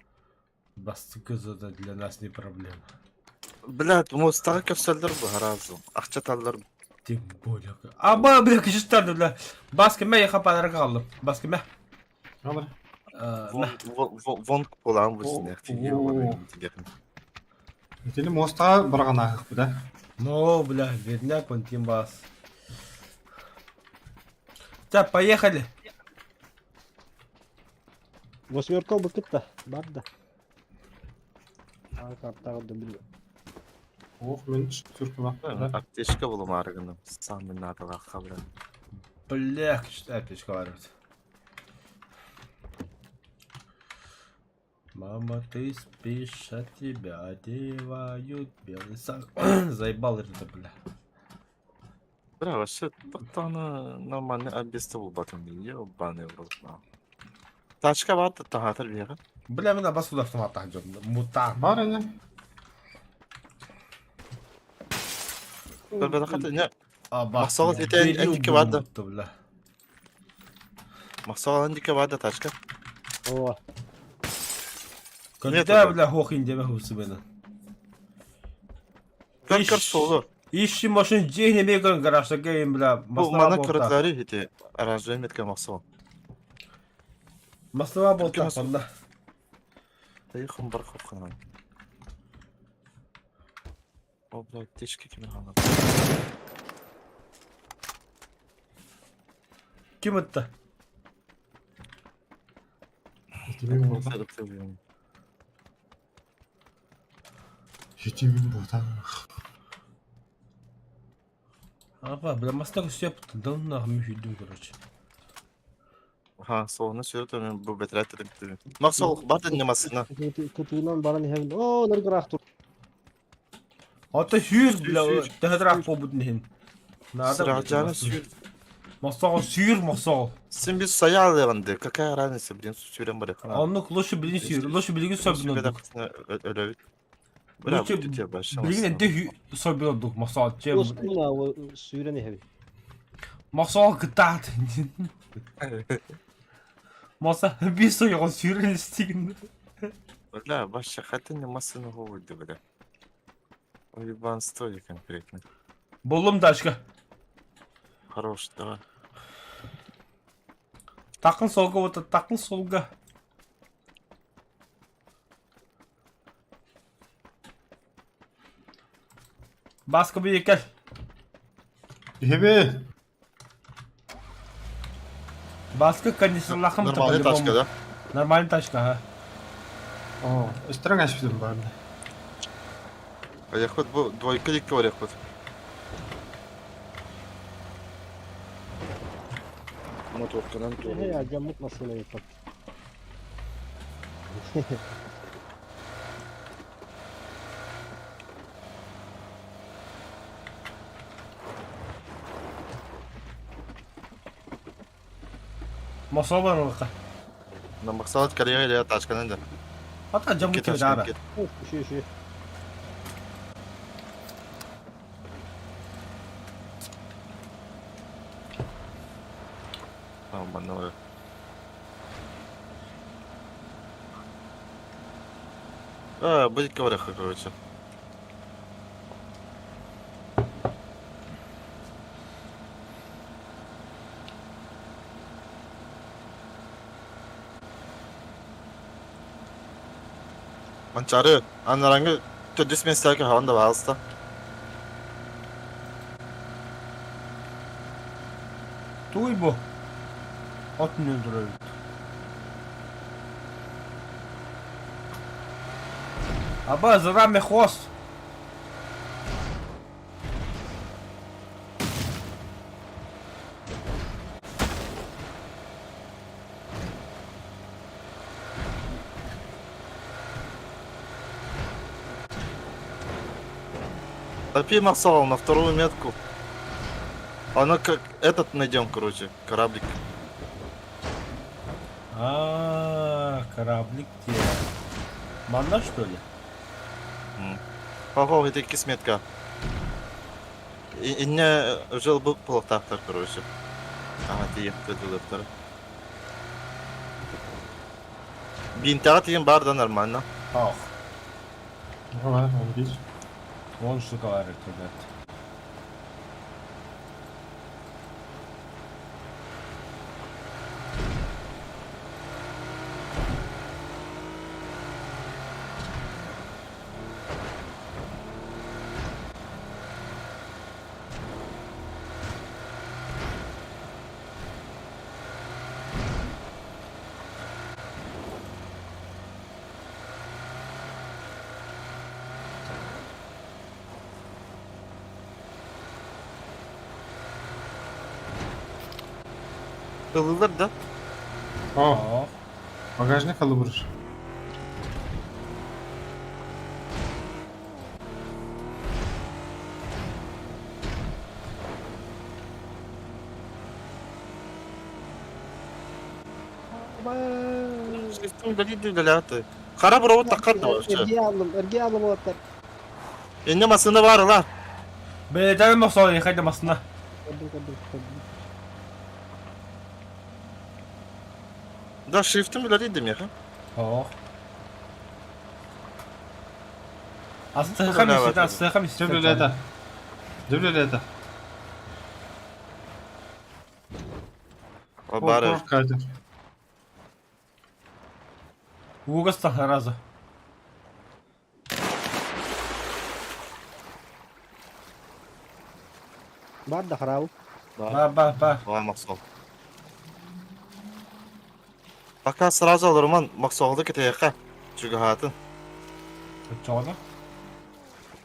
Бастыкы зона для нас не проблема. Блядь, мостаҕа көрсөллөр бу харазу. Ахчаталлар. Тем более. Аба, бля, кишистарды, бля. Баска, мэ, я подарок аллым. Баска, мэ. Алыр. Мэ. Вонг буолаан бу синэх О. Итини моста барган ахык да. Ну, бля, бедняк, он тимбас. Так, поехали. Восьмерка быкытта, бар да. А, картаға да білмеймін. Ох, мен шестеркалаах. Аптечка булумаары гынным. Самый наадалаахха, бля. Бля, аптечка бар эбит. Мама, ты спишь, а тебя одевают белый сан. Заебал это, бля. Бля, вообще, тоқтаны нормальный объезд булбатым. Ебаный в рот, нахуй. Тачка бар, тахатыр бияға. Бля, мен бас куда автомат тахжым. Мутант. Бар ини. Бер бер не Аба. Мақсалат ете әндике бар да. Бля. Мақсалат әндике бар да тачка. О, Когда, бля, хохин деме хусу мені. Көр көр солу. Ищи машин день меган гаражда гейм, бля. Бу мана көрөтләре ите оранжевый метка мақсал. Маслова болта, Кім онда. Тайхым бар қорқынан. О, бля, аптечка кеме қалды. Ким этті? Жетимин болда. Жетимин болда. Апа, бля, мастак сөп, да нахуй мен короче. Ха, солуна сүрөт мен бу бетрәт дедим. Мақсал бар да немасына. Кытыынан баран иһэбин. Оо, ныргыраах тур. Ата сүйір, бля, Сүйір. тәһәдірак побудын хин. Надо. Сыражаны сүйір. Масал сүйір, масал. Сен biz sayı alıyorsun Какая разница, блин, сүйрен бар. Онны лучше билин сүйір, лучше билин сөбін олдук. Öyle Бля, Лучше bu тебе большая. Билин энде сөбін олдук, масал. Чем? Устуна сүүрэн иһэбин. Масал кытаат. Маса, bir soyuğun сүйірін істеген. Бля, вообще, хотя не массыны голоды, бля. Уебан стой конкретно. Болым дашка. Хорош, давай. Тақын солға ота, тақын солға. Басқа bir кел. Иһэби. Басқа кондиционлахым Нормальная тачка, да? Нормальная тачка, ага. О, үстірің ашпидым барын. А я хоть бу двойка дикки бар хоть. Моторканан Эһэ, алдьаммыт массыына ыыппат. Масал бар олыққа. На Максалат карьера или тачканан да. Ата жамы Кет кеп тачка, жара. кет. Үші, үші. А, манна. А, будет говоря, короче. Манчары, анараңы төдүс мен сәке хаванда бағалыста. Туй бу. От öldürür. Аба, за нами хвост. Топи Марсал на вторую метку. Она как этот найдем, короче, кораблик. А, кораблик те. Манна, что ли? Хо-хо, это кисметка. Инне жил был полтактор, короче. Ага, ты ехал ты Бинтага деген бар да нормально. Ах, Бар, он бир. вон что говорит, ребят. Ылылар да? О, багажник алыбыр. Хара буробут таккар да вообще. Эргие аллым, эргие аллым уолаттар. Инне массыына бар ыла. Бэйэтэ мохсоон хайда массына. Көрдүм, көрдүм, көрдүм. Да, шрифтин билэр меха. Ох. Астыха мисите, астыха мисите. Сөбүлээтэ. Сөбүлээтэ. О, бары. Ууга сразу. Бар да харабы. Ба ба ба. Давай, Максол. Пока сразу алырман Максолды кетейхе. Чугахатын. Чоҕоно.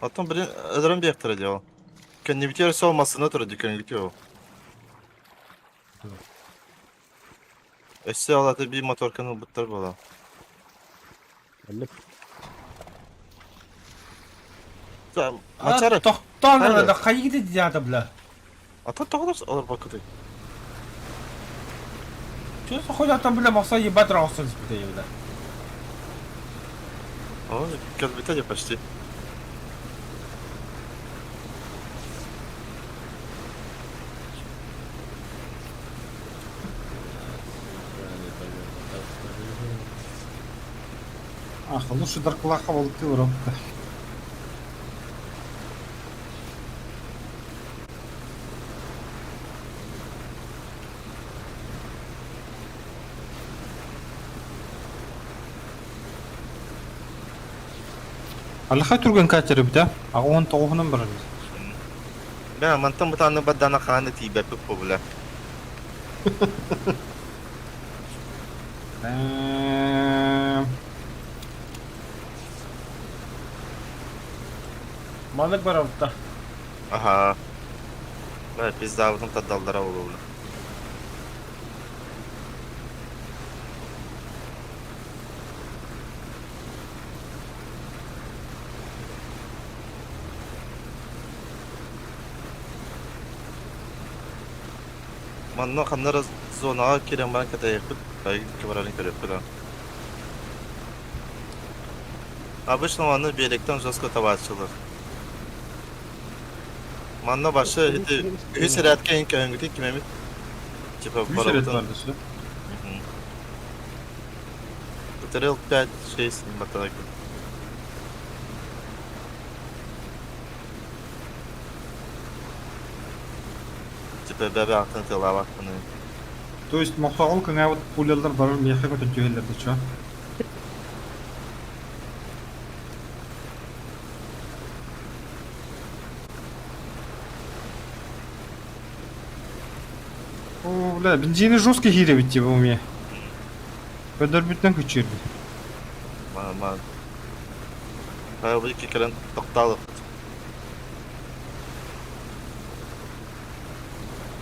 Оттон блин, ödürüm bir yaktırı diyor. Kendi bitiyor olmasını turu dükkanı gidiyor. Өссө алаты bir моторканы буттар бола. Эллик. Мачары. Тохтоон да хайгиди дията бля. Ата тоғылыр олар бакыты. Чё за хуйня там бля мохсо ебать рохсон спитае бля. О, кэлбитэ почти. Ах, лучше Дарклаха волки робот. Аллаха түрген катері бі, а он тоғынан бір. Бә, мантан бутаны баддана хааны тиибэппит бу бля. Манык бар алтта. Аха. Бә, пиздабытын таддалдара болу бля. Манна ханнара зонаға кирен баран катайықпыт, байы барарын көрөппүт. Обычно маны беректен жестко табачылыр. Манна башы эти үс рәткә инкәнгүти кимемит. Типа Үс рет барабытын. бар десе. ТРЛ 5, 6, батарейка. Типа бәбә атын тыла вакытны. То есть мохсоғол күңә вот пулялар барыр мехе көтөн түйелерді чо. О, бля, бензины жесткий хире битти бу уме. Көдөр бүтнен күчүрдү. Ма ма. Хай бу кикерен токталык.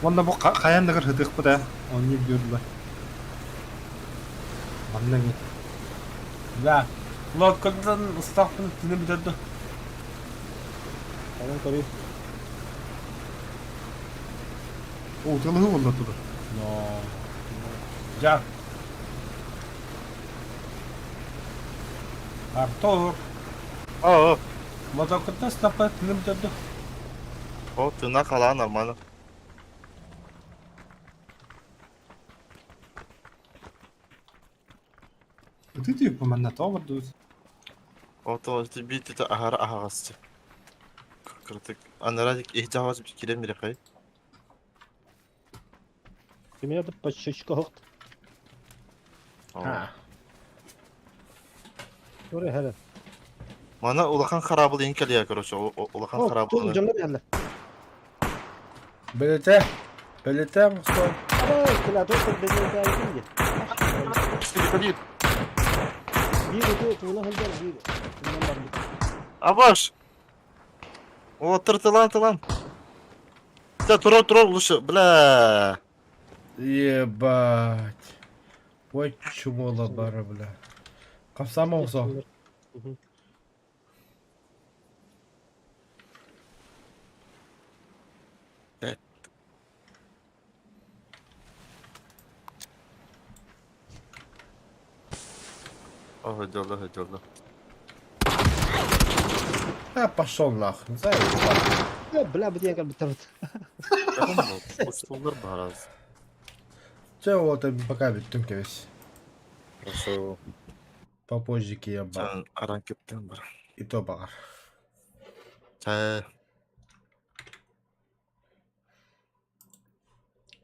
Онда бу каяндыгыр хытык да. Он не бьюрлар. Манна ми. Да. Лодкадан ыстақпын түні бітірді. Анан көрүй. О, тылыгы болду тур. Но. Жа. Артур. О, Мотокотта ыстақпын түні бітірді. о, тына кала нормально. Ты тип манна то барду. О, то бит это ахара ахагасты. Кыртык. Анарадик ихтаваз кирен бире кай. Кимия да паччучка хокт. Ha. Көрө хәле. Мана улахан харабыл инкелия, короче, улахан харабыл. Жоннор ялла. Белете. Белете мохсо. Aba, килатор бензин тайын. Bir utu tuğla hıldır bir. Bundan var bir. Абаш. О, тыртылан тылан. Та тура тура лучше, бля. Ебать. Ой, чмо бара, бля. Комсомол. Мгм. Оһо, дьолло. А, пошел нахуй. Заебал. Э, Бля, бу диэн кэлбиттэр. Устуллар баараз. Че вот пока бүттүм кэбис. Хорошо. Попозже кием бар. Аран кептен бар. И то бар. Чэ.